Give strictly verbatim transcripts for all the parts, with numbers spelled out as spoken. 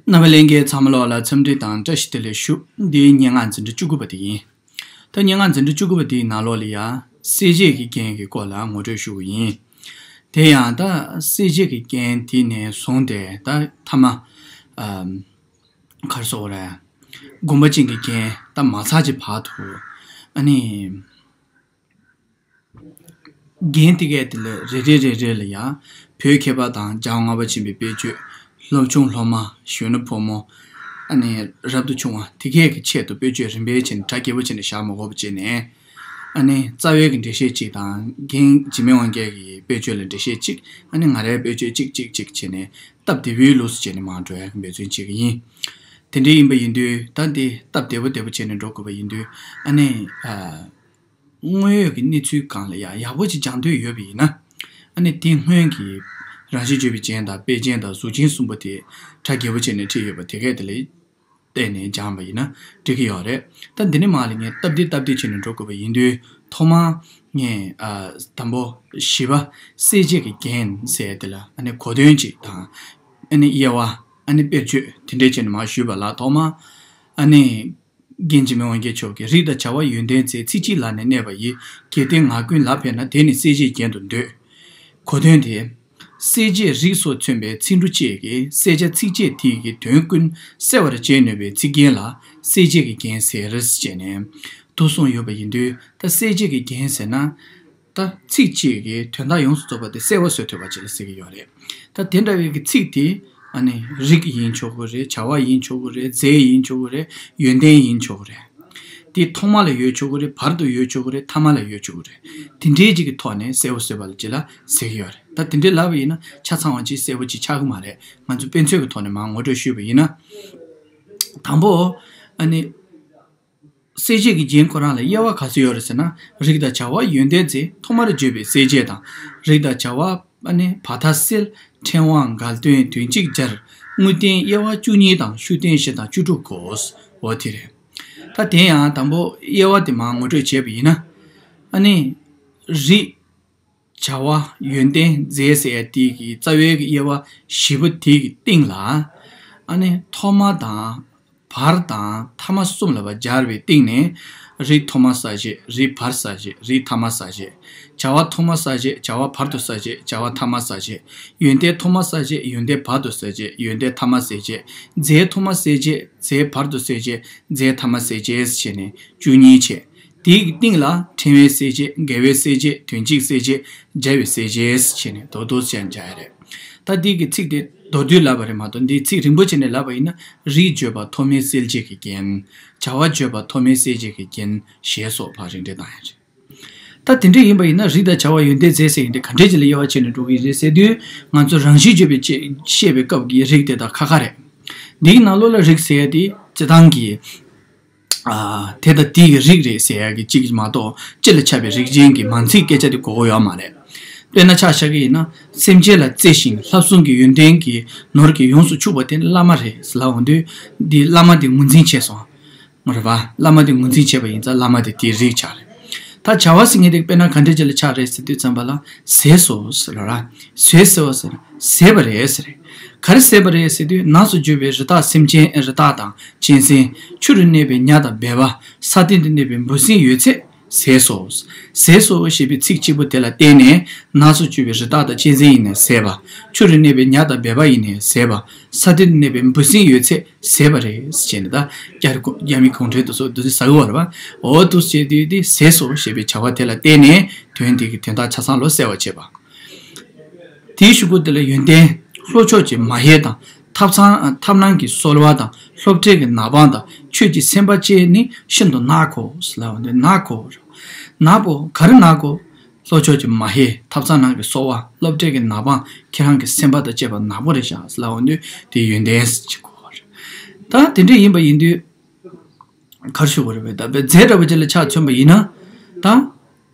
རྣམ་པ་ལྷན་རྒྱས་ཚང་མ་ལོག་ལ་འཚམས་འདྲི་དང་བཀྲ་ཤིས་བདེ་ལེགས་ཞུ། འདི་སྙན་ངག་འཛིན་གྲྭ་བཅུ་དགུ་པ་དེ་ཡིན། ད་སྙན་ངག་འཛིན་གྲྭ་བཅུ་དགུ་པ་དེའི་ནང་ལོགས་ལ་ཡ། གསལ་བྱེད་ཀྱི་རྒྱན་གྱི་སྐོར་ལ་ངོ་སྤྲོད་ཞུ་གི་ཡིན། དེ་ཡང་ད་གསལ་བྱེད་ཀྱི་རྒྱན་དེ་ནས་བཟུང་སྟེ་ད་ཐ་མ། ཨམ། ག་རེ་ཟེར་དགོས་རེད། དགོངས་པ་ཅན་གྱི་རྒྱན་ད་མ་ཚར་གྱི་བར་དུ། ཨ་ནི། རྒྱན་དེ་གས་དེ་ལ་རེ་རེ་རེ་རེ་ལ་ཡང་བོད་མཁས་པ་དང་རྒྱལ་བ་ལྔ་པ་ཆེན་པོའི་དཔེ་བརྗོད། སློབ་ཆུང་སློབ་མ། གཞོན་ནུ་ཕོ་མོ། ཨ་ནི་རབ་ཏུ་བྱུང་བ་དེ་གས་ཀྱི་ཆེད་དུ་དཔེ་བརྗོད་རིམ་པས་བྱས་ནས་གྲ་རྒྱས་པོ་བྱས་ནས་བཞག་མ་དགོས་པ་བྱས་ནས། ཨ་ནི་རྩ་བའི་གི་འགྲེལ་བཤད་གཅིག་དང་རྒན་འཇིགས་མེད་དབང་རྒྱལ་གྱི་དཔེ་བརྗོད་ལ་འགྲེལ་བཤད་གཅིག་ཨ་ནི་ང་རའི་དཔེ་བརྗོད་གཅིག་གཅིག་གཅིག་བྱས་ནས་སྟབས་བདེ་བོའི་ལུགས་སུ་བྱས་ནས་མར་འགྲོ་ཡག་གི་འབད་བརྩོན་བྱེད་ཀྱི་ཡིན། དེ་འདྲ་ཡིན་པ་ཡིན་དུས་ད་འདི་སྟབས་བདེ་པོ་བདེ་པོ་བྱས་ནས་འགྲོ་དགོས་པ་ཡིན་དུས་ཨ་ནི། ཨ། དངོས་ཡོད་ཀྱི་གནས་ཚུལ་སྒང་ལ་ཡང་ཡག་པོ་ཅིག་སྦྱང་འདོད་ཡོད་པ་ཡིན་ན། ཨ་ནི་དེ་སྔོན་གྱི་རང་བཞིན་བརྗོད་པའི་རྒྱན་དང་དཔེ་རྒྱན་དང་གཟུགས་ཅན་གསུམ་པོ་དེ་གྲ་རྒྱས་པོ་བྱས་ནས་བྲིས་ཡོད་པ་དེ་གས་དེ་ལ་བལྟས་ནས་སྦྱངས་པ་ཡིན་ན་འགྲིག་གི་ཡོད་རེད། ད་འདི་ནས་མར་ལ་ངས་སྟབས་བདེ་སྟབས་བདེ་བྱས་ནས་འགྲོ་དགོས་པ་ཡིན་དུས་ཐོག་མར་ངས་ཨ་དང་པོ་བཞི་པ་གསལ་བྱེད་ཀྱི་རྒྱན་ཟེར་དེ་ལ་ཨ་ནི་གོ་དོན་ཅིག་དང་། ཨ་ནི་དབྱེ་བ། ཨ་ནི་དཔེར་བརྗོད་དེ་འདྲས་བྱས་ནས་མར་ཞུས་པ་ལ་ཐོག་མར། ཨ་ནི། རྒན་འཇིགས་མེད་དབང་རྒྱལ་མཆོག་གིས་རིགས་དང་བྱ་བ་ཡོན་ཏན་རྫས་ཚིགས་གཅིག་ལ་ནི་གནས་པ་ཡི། གལ་ཏེ་ངག་ཀུན་ལ་ཕན་ན་དེ་ནི་གསལ་བྱེད་རྒྱན་དུ་འདོད། གོ་དོན་དེ། གསལ་བྱེད་རིགས་སོགས་མཚོན་པའི་ཚིག་འབྲུ་བཅས་ཀྱི་གསལ་བྱ་ཚིགས་བཅད་དེ་ཡི་དོན་ཀུན་གསལ་བར་བྱེད་ནུས་པའི་ཚིག་རྒྱན་ལ་གསལ་བྱེད་ཀྱི་རྒྱན་ཟེར་ཞེས་ནས་དུ་གསུངས་ཡོད་པ་ཡིན་དུས་ད་གསལ་བྱེད་ཀྱི་རྒྱན་ཟེར་ན། ད་ཚིག་གཅིག་གིས་དོན་དག་ཡོངས་སུ་རྫོགས་པ་དེ་གསལ་བོ་བཟོ་ཐུབ་པ་ཅིག་ལ་ཟེར་གྱི་ཡོད་རེད། ད་དེ་འདྲ་བའི་གི་ཚིག་དེ་ཨ་ནི་རིགས་ཡིན་ཆོག་གི་རེད། བྱ་བ་ཡིན་ཆོག་གི་རེད། རྫས་ཡིན་ཆོག་གི་རེད། ཡོན་ཏན་ཡིན་ཆོག་གི་རེད། དེ་ཐོག་མ་ལ་ཡོད་ཆོག་གི་རེད། བར་དུ་ཡོད་ཆོག་གི་རེད། ཐ་མ་ལ་ཡོད་ཆོག་གི་རེད། དེ་འདྲའི་ཅིག་གི་ཐོག་ནས་གསལ་བོ་བཟོས་པ་ལ་ཅིག་ལ་ཟེར་གྱི་ཡོད་རེད། ད་དེ་འདྲའི་ལབ་པ་ཡིན་ན་ཆ་ཚང་བ་ཅིག་གསལ་བོ་ཅིག་ཆགས་ཀྱི་མ་རེད། ང་ཚོ་དཔེ་མཚོན་གྱི་ཐོག་ནས་མར་ངོ་སྤྲོད་ཞུས་པ་ཡིན་ན། དང་པོ། ཨ་ནི། གསལ་བྱེད་ཀྱི་རྒྱན་ཁོ་རང་ལ་དབྱེ་བ་ག་ཚོད་ཡོད་རེད་ཟེར་ན། རིགས་དང་བྱ་བ་ཡོན་ཏན་རྫས་ཐོག་མར་བརྗོད་པའི་གསལ་བྱེད་དང་། རིགས་དང་བྱ་བ་ཨ་ནི་བར་མཐའ་སེལ། ཕྲེང་བ་འགལ་དོན་དོན་གཅིག་སྦྱར། དངོས་བསྟན་དབྱེ་བ་བཅུ་གཉིས་དང་ཤུགས་བསྟན་བཞི་དང་བཅུ་དྲུག་གོ། འོ་དེ་རེད། ད་དེ་ཡང་དང་པོ་དབྱེ་བ་དེ་མར་ངོ་སྤྲོད་བྱས་པ་ཡིན་ན། ཨ་ནི། རིགས། བྱ་བ་ཡོན་ཏན་རྫས་ཟེར་ཡ་དེ་གི་རྩ་བའི་གི་དབྱེ་བ་བཞི་པོ་དེ་གི་སྟེང་ལ། ཨ་ནི་ཐོག་མ་དང་། བར་དང་ཐ་མ་གསུམ་ལ་བ་སྦྱར་བའི་སྟེང་ནས། རིགས་ཐོག་མ་གསལ་བྱེད། རིགས་བར་གསལ་བྱེད། རིགས་ཐ་མ་གསལ་བྱེད། བྱ་བ་ཐོག་མ་གསལ་བྱེད། བྱ་བ་བར་དུ་གསལ་བྱེད། བྱ་བ་ཐ་མ་གསལ་བྱེད། ཡོན་ཏན་ཐོག་མ་གསལ་བྱེད། ཡོན་ཏན་བར་དུ་གསལ་བྱེད། ཡོན་ཏན་ཐ་མ་གསལ་བྱེད། རྫས་ཐོག་མ་གསལ་བྱེད། རྫས་བར་དུ་གསལ་བྱེད། རྫས་ཐ་མ་གསལ་བྱེད་ཟེར་བྱས་ནས་བཅུ་གཉིས་བྱས། དེའི་སྟེང་ལ་ཕྲེང་བའི་གསལ་བྱེད། འགལ་བའི་གསལ་བྱེད། དོན་གཅིག་གསལ་བྱེད། སྦྱར་བའི་གསལ་བྱེད་ཟེར་བྱས་ནས་མདོར་བསྡུས་བྱས་ནས་སྦྱར་ཡ་རེད། ད་འདི་གི་ཚིག་དེ་མདོར་བསྡུས་ལབ་པ་རེད་མ་གཏོགས་འདི་ཚིག་རིང་པོ་བྱས་ནས་ལབ་པ་ཡིན་ན། རིགས་བརྗོད་པ་ཐོག་མའི་གསལ་བྱེད་ཀྱི་རྒྱན། བྱ་བ་བརྗོད་པ་ཐོག་མའི་གསལ་བྱེད་ཀྱི་རྒྱན་ཞེས་སོགས་ཕར་རིང་འགྲེལ་བཏང་ཡ་རེད། ད་དེ་འདྲ་ཡིན་པ་ཡིན་ན་རིགས་དང་བྱ་བ་ཡོན་ཏན་རྫས་ཟེར་ཡིན་ཏེ་ག་འདྲས་ཅིག་ལ་དབྱེ་བ་ཕྱེ་ནས་འགྲོ་གི་རེད་ཟེར་དུས་ང་ཚོ་རང་བཞིན་བརྗོད་པའི་ཆེད་བཤད་པའི་སྐབས་ཀྱི་རིགས་དེ་དག་ཁ་ཁ་རེད། འདིའི་ནང་ལོགས་ལ་རིགས་ཟེར་ཡ་དེ་སྤྱི་བཏང་གི་ཨ། དེ་དང་དེའི་རིགས་རེད་ཟེར་ཡག་གི་གཅིག་མ་གཏོགས་སྤྱི་ལ་ཁྱབ་པའི་རིགས་ཅན་གྱི་མིང་ཚིག་སྐད་ཆ་དེ་གོ་གི་ཡོད་མ་རེད། དཔེར་ན་ཆ་བཞག་གི་ཡིན་ན་སེམས་ཅན་ལ་བརྩེ་ཞིང་ལྷག་བསམ་གྱི་ཡོན་ཏན་གྱི་ནོར་གྱིས་ཡོངས་སུ་ཕྱུག་པ་དེ་ནི་བླ་མ་རེད་ཟེར་ལབ་འོང་དུས་འདི་བླ་མ་དེ་ངོས་འཛིན་བྱས་སོང་། རེད་པ། བླ་མ་དེ་ངོས་འཛིན་བྱས་པ་ཡིན་ཙང་བླ་མ་དེ་དེའི་རིགས་ཆགས་རེད། ད་བྱ་བ་ཟེར་མཁན་དེ་དཔེར་ན་ག་འདྲ་ཅིག་ལ་ཆགས་རེད་ཟེར་དུས་ཙམ་པ་ལ་ཟས་སོ་ཟེར་ལ་ར། ཟས་ཟེར་བ་ཟེར་ཟས་པ་རེད་ཟེར། ག་རེ་ཟས་པ་རེད་ཟེར་དུས་ནགས་སུ་རྒྱུ་བའི་རི་དྭགས་སེམས་ཅན་རི་དྭགས་དང་། གཅན་གཟན། ཆུ་རུ་གནས་པའི་ཉ་དང་སྦལ་པ། ས་སྟེང་དུ་གནས་པའི་འབུ་སྲིན་ཡོད་ཚད་ཟས་སོ། ཟས་སོ་ཞེས་པའི་ཚིག་གཅིག་པོ་དེ་ལ་བརྟེན་ནས་ནགས་སུ་རྒྱུ་བའི་རི་དྭགས་དང་གཅན་གཟན་ཡིན་ནའི་ཟས་པ། ཆུ་རུ་གནས་པའི་ཉ་དང་སྦལ་པ་ཡིན་ནའི་ཟས་པ། ས་སྟེང་དུ་གནས་པའི་འབུ་སྲིན་ཡོད་ཚད་ཟས་པ་རེད་ཟེར་ནས་ད་རྒྱ་རྒྱ་མི་གུང་ཁྲན་དུ་སོགས་འདུ་འཛི་ཟ་གི་བ་རེད་པ། འོ་འདུ་བྱས་དུས་དེ་ཟས་སོ་ཞེས་པའི་བྱ་བ་དེ་ལ་བརྟེན་ནས་དོན་དེ་གི་དོན་དག་ཆ་ཚང་ལོ་གསལ་བར་བྱེད་པ། དེའི་གཞུག་གུ་དེ་ལ་ཡོན་ཏན། ལྷོ་ཕྱོགས་ཀྱི་མ་ཧེ་དང་། ཐབ་ཚང་ཐབ་ནང་གི་སོལ་བ་དང་། ལྷོ་བྲག་གི་ནགས་སྤང་དང་། ཆོས་ཀྱི་སེམས་དཔའ་བཅས་ནི་ཤིན་ཏུ་ནག་གོ་ལབ་འོང་དུས་ནག་གོ། ནག་པོ་ག་རེ་ནག་གོ། ལྷོ་ཕྱོགས་ཀྱི་མ་ཧེ་ཐབ་ཚང་ནང་གི་སོལ་བ་ལྷོ་བྲག་གི་ནགས་སྤང་ཁྱེད་རང་གི་སེམས་པ་དང་བཅས་པ་ནག་པོ་རེད་ཤག་ལབ་འོང་དུས་དེ་ཡོན་ཏན་ཟེར་གྱི་གོ་བ་རེད། ད་དེ་འདྲ་ཡིན་པ་ཡིན་དུས། གར་ཞུ་བ་རེད་པས་ད་པའི་རྫས་འདྲ་བ་ཅིག་ལ་ཆ་མཚོན་པ་ཡིན་ན། ད།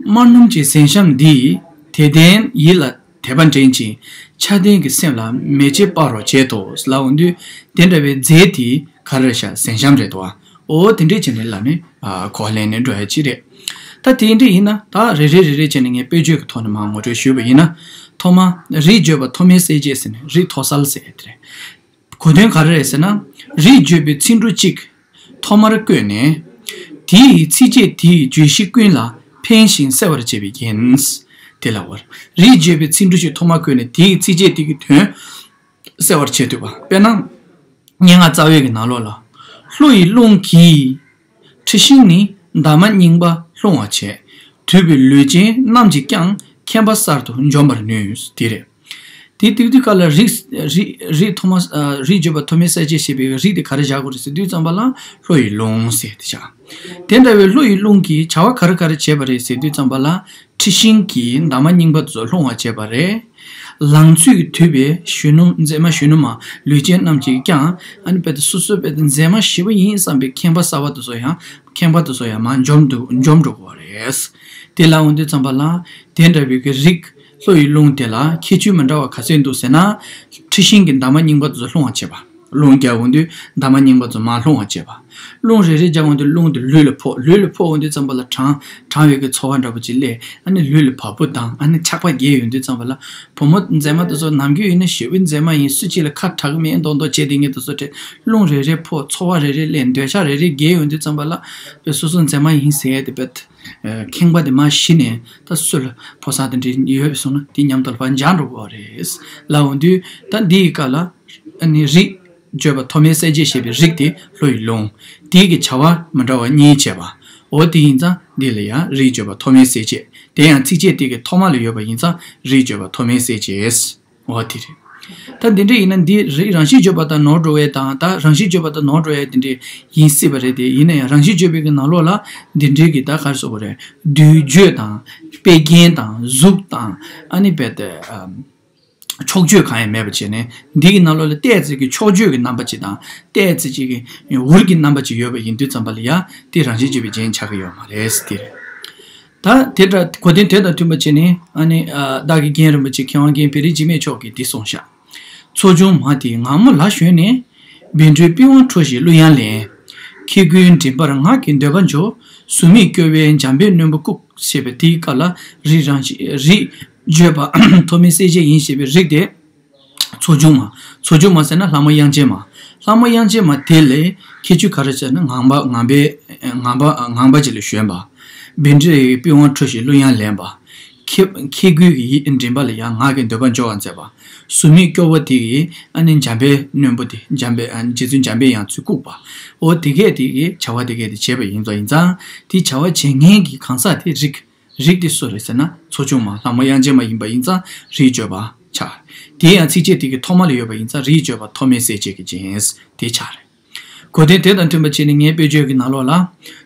དམར་སྣུམ་གྱི་ཟན་ཤམ་འདིས། དད་ལྡན་ཡིད་ལ་དད་པ་འདྲེན་ཅིང་། ཆགས་ལྡན་གྱི་སེམས་ལ་མེ་ལྕེ་སྤར་རོགས་བྱེད་དོ། ལབ་འོང་དུས། དེ་འདྲ་བའི་རྫས་དེ་ག་རེ་རེད་ཤག་ཟན་ཤམ་རེད་དོ། འོ་དེ་འདྲས་བྱས་ནས་ལབ་ནས། གོ་ལེན་ནས་འགྲོ་ཡ་ཅིག་རེད། ད་དེ་འདྲས་ཡིན་ན་ད་རེ་རེ་རེ་རེ་བྱས་ནས་ངས་དཔེ་བརྗོད་ཀྱི་ཐོག་ནས་མར་ངོ་སྤྲོད་ཞུས་པ་ཡིན་ན། ཐོག་མ། རིགས་བརྗོད་པ་ཐོག་མའི་གསལ་བྱེད་ཟེར་ནས་རིགས་མཐོ་གསལ་ཟེར་ཡ་དེ་རེད། གོ་དོན་ག་རེ་རེད་ཟེར་ན། རིགས་བརྗོད་པའི་ཚིག་འབྲུ་གཅིག་ཐོག་མར་བཀོད་ནས། དེའི་ཚིགས་བཅད་དེའི་བརྗོད་གཞི་ཀུན་ལ་ཕན་ཞིང་གསལ་བར་བྱེད་པའི་རྒྱན། དེ་ལ་བར། རིགས་བརྗོད་པའི་ཚིག་འབྲུ་གཅིག་ཐོག་མར་བཀོད་ནས་དེའི་ཚིགས་བཅད་དེ་གི་དོན་གསལ་བར་བྱེད་ཐུབ་པ། དཔེར་ན། སྙན་ངག་རྩ་བའི་གི་ནང་ལོགས་ལ། ལྷོ་ཡི་རླུང་གིས། འཁྲི་ཤིང་ནི་འདབ་མ་རྙིང་པ་སློང་བར་བྱེད། དུད་པའི་ལུས་ཅན་རྣམས་ཀྱིས་ཀྱང་ཁེངས་པ་གསར་དུ་འཇོམས་པར་ནུས། དེ་རེད། དེ་དུས་དུས་སྐབས་ལ་རིགས་རིགས་རིགས་ཐོག་མ། ཨ། རིགས་བརྗོད་པ་ཐོགས་མེད་གསལ་བྱེད་ཞེས་པའི་རིགས་དེ་ག་རེ་བཞག་དགོས་རེད་ཟེར་དུས་ཙམ་པ་ལ། ལྷོ་ཡི་རླུང་ཟེར་དེ་བཞག་དེ་འདྲ་བའི་ལྷོ་ཡི་རླུང་གིས་བྱ་བ་ག་རེ་ག་རེ་བྱས་པ་རེད་ཟེར་དུས་ཙམ་པ་ལ། འཁྲི་ཤིང་གི་འདབ་མ་རྙིང་པ་དེ་ཚོ་སློང་བར་བྱེད་པ་རེད། ལང་ཚོས་དུད་པའི་གཞོན་ནུ་མཛེས་མ་གཞོན་ནུ་མ་ལུས་ཅན་རྣམས་ཀྱིས་ཀྱང་ཨ་ནི་རྦད་དེ་སོ་སོ་རྦད་དེ་མཛེས་མ་ཞེ་པོ་ཡིན་བསམ་པའི་ཁེངས་པ་གསར་པ་དེ་ཚོ་ཡང་ཁེངས་པ་དེ་ཚོ་ཡང་མར་འཇོམས་འདུག་འཇོམས་འགྲོ་དགོས་པ་རེད། དེ་ལ་འོང་དུས་ཙམ་པ་ལ། དེ་འདྲ་བའི་གི་རིགས་ལྷོ་ཡི་རླུང་དེ་ལ་ཁྱད་ཆོས་མི་འདྲ་བ་ག་ཚོད་འདུག་ཟེར་ན། འཁྲི་ཤིང་གི་འདབ་མ་རྙིང་པ་དེ་ཚོ་སློང་བར་བྱེད་པ། རླུང་རྒྱག་འོང་དུས་འདབ་མ་རྙིང་པ་ཚོ་མར་སློང་བར་བྱེད་པ། རླུང་རེ་རེ་རྒྱག་འོང་དུས་རླུང་དེ་ལུས་ལ་ཕོག་ལུས་ལ་ཕོག་འོང་དུས་ཙམ་པ་ལ་གྲང་གྲང་བའི་གི་ཚོར་བ་འདྲ་པོ་ཅིག་སླེབས། ཨ་ནི་ལུས་ལ་བ་སྤུ་དང་ཨ་ནི་ཆག་པ་རྒྱས་ཡོང་དུས་ཙམ་པ་ལ། བུ་མོ་མཛེས་མ་དེ་ཚོ་ནམ་རྒྱུན་ཡིན་ན་ཞེ་པོའི་མཛེས་མ་ཡིན། སུ་གཅིག་ལ་ཁ་གྲག་གི་མེད་མདོག་མདོག་བྱས་བསྡད་མཁན་དེ་ཚོ་དེ་རླུང་རེ་རེ་ཕོག་ཚོར་བ་རེ་རེ་སླེབས། འདོད་ཆགས་རེ་རེ་རྒྱས་ཡོང་དུས་ཙམ་པ་ལ། དཔེ་སོ་སོ་མཛེས་མ་ཡིན་ཟེར་ཡས་དེ་རྦད། ཨ། ཁེངས་པ་དེ་མར་ཞི་ནས་ད་སུ་ལ་ཕོག་ས་དེ་འདྲ་ཡོད་པ་སོང་ན་དེ་མཉམ་དུ་ལ་ཕར་འཇགས་འགྲོ་དགོས་པ་རེད། ལ་འོང་དུས་ད་འདི་ཡི་སྐབས་ལ། ཨ་ནི་རིགས་བརྗོད་པ་ཐོགས་མེད་གསལ་བྱེད་ཞེས་པའི་རིགས་དེ་ལྷོ་ཡི་རླུང་། དེའི་གི་བྱ་བ་མི་འདྲ་བ་གཉིས་བྱས་པ། འོ་དེ་ཡིན་ཙང་འདི་ལ་ཡང་རིགས་བརྗོད་པ་ཐོགས་མེད་གསལ་བྱེད། དེ་ཡང་ཚིགས་བཅད་དེ་གི་ཐོག་མ་ལ་ཡོད་པ་ཡིན་ཙང་རིགས་བརྗོད་པ་ཐོགས་མེད་གསལ་བྱེད། འོ་དེ་རེད། ད་འདི་འདྲ་ཡིན་ན་འདི་རིགས་རང་བཞིན་བརྗོད་པ་དང་ནོར་འགྲོ་བའི་དང་ད་རང་བཞིན་བརྗོད་པ་དང་ནོར་འགྲོ་བའི་དེ་འདྲ་ཡིན་སྲིད་པ་རེད་དེ། ཡིན་ན་ཡང་རང་བཞིན་བརྗོད་པའི་གི་ནང་ལོགས་ལ་འདི་འདྲའི་གི་ད་ག་རེ་ཟེར་དགོས་རེད། བསྡུས་བརྗོད་དང་དཔེ་རྒྱན་དང་གཟུགས་དང་ཨ་ནི་རྦད་དེ། ཕྱོགས་ཆོས་གང་ཡང་མེད་པ་བྱས་ནས་འདི་གི་ནང་ལོགས་ལ་ཏོག་ཙམ་གྱི་ཕྱོགས་ཆོས་ཀྱི་རྣམ་པ་ཅིག་དང་ཏོག་ཙམ་ཅིག་གི་འུར་གྱི་རྣམ་པ་ཅིག་ཡོད་པ་ཡིན་དུས་ཙམ་པ་ལ་ཡང་དེ་རང་བཞིན་བརྗོད་པའི་རྒྱན་ཆགས་ཀྱི་ཡོད་མ་རེད་ཟེར་དེ་རེད། ད་དེ་འདྲ་གོ་དོན་དེ་དང་མཐུན་པ་བྱས་ནས་ཨ་ནི་བདག་གི་རྒན་རིན་པོ་ཆེ་མཁས་དབང་མཁན་བེ་རི་འཇིགས་མེད་མཆོག་གིས་འདི་གསུངས་ཤག་མཚོ་ཆུང་མ་དེས་ངང་མོ་ལ་ཞོན་ནས། བཻ་ཌཱུརྱའི་པི་ཝང་འཁྲུ་ཞིང་གླུ་དབྱངས་ལེན། ཁྱེད་སྐུའི་མགྲིན་པར་ངག་གི་འདོད་པ་འཇོ། ཟུར་མིག་སྐྱོ་བས་འཇམ་པའི་རྣོན་པོ་བཀུག་ཞེས་པའི་དེའི་སྐབས་ལ་རིགས་རང་བཞིན་རིགས་བརྗོད་པ་ཐོགས་མེད་གསལ་བྱེད་ཡིན་ཞེས་པའི་རིགས་དེ། མཚོ་ཆུང་མ། མཚོ་ཆུང་མ་ཟེར་ན་ལྷ་མོ་དབྱངས་ཅན་མ། ལྷ་མོ་དབྱངས་ཅན་མ་དེ་ལས་ཁྱད་ཆོས་ག་རེ་ཟེར་ན་ངང་པ་ངང་པའི་ངང་པ་ངང་པ་ཅིག་ལ་ཞོན་པ། བཻ་ཌཱུརྱའི་པི་ཝང་འཁྲུ་ཞིང་གླུ་དབྱངས་ལེན་པ། ཁྱེད་ཁྱེད་སྐུའི་གི་ཡིད་མགྲིན་པ་ལ་ཡང་ངག་གི་འདོད་པ་འཇོ་བར་མཛད་པ། ཟུར་མིག་སྐྱོ་བོ་དེ་གིས་ཨ་ནི་འཇམ་པའི་རྣོན་པོ་དེ་འཇམ་པའི་ཨ་ནི་རྗེ་བཙུན་འཇམ་པའི་དབྱངས་ཚུར་བཀུག་པ། འོ་དེ་གས་དེ་གིས་བྱ་བ་དེ་གས་དེ་བྱས་པ་ཡིན་པ་ཡིན་ཙང་དེ་བྱ་བ་བྱེད་མཁན་གྱི་གང་ཟག་དེ་རིགས་རིགས་དེ་སུ་རེད་ཟེར་ན་མཚོ་ཆུང་མ་ལྷ་མོ་དབྱངས་ཅན་མ་ཡིན་པ་ཡིན་ཙང་རིགས་བརྗོད་པ་ཆགས། དེ་ཡང་ཚིགས་བཅད་དེ་གི་ཐོག་མ་ལ་ཡོད་པ་ཡིན་ཙང་རིགས་བརྗོད་པ་ཐོགས་མེད་གསལ་བྱེད་ཀྱི་རྒྱན་དེ་ཆགས་རེད། གོ་དོན་དེ་དང་མཐུན་པ་བྱས་ནས་ངའི་དཔེ་བརྗོད་ཀྱི་ནང་ལོགས་ལ།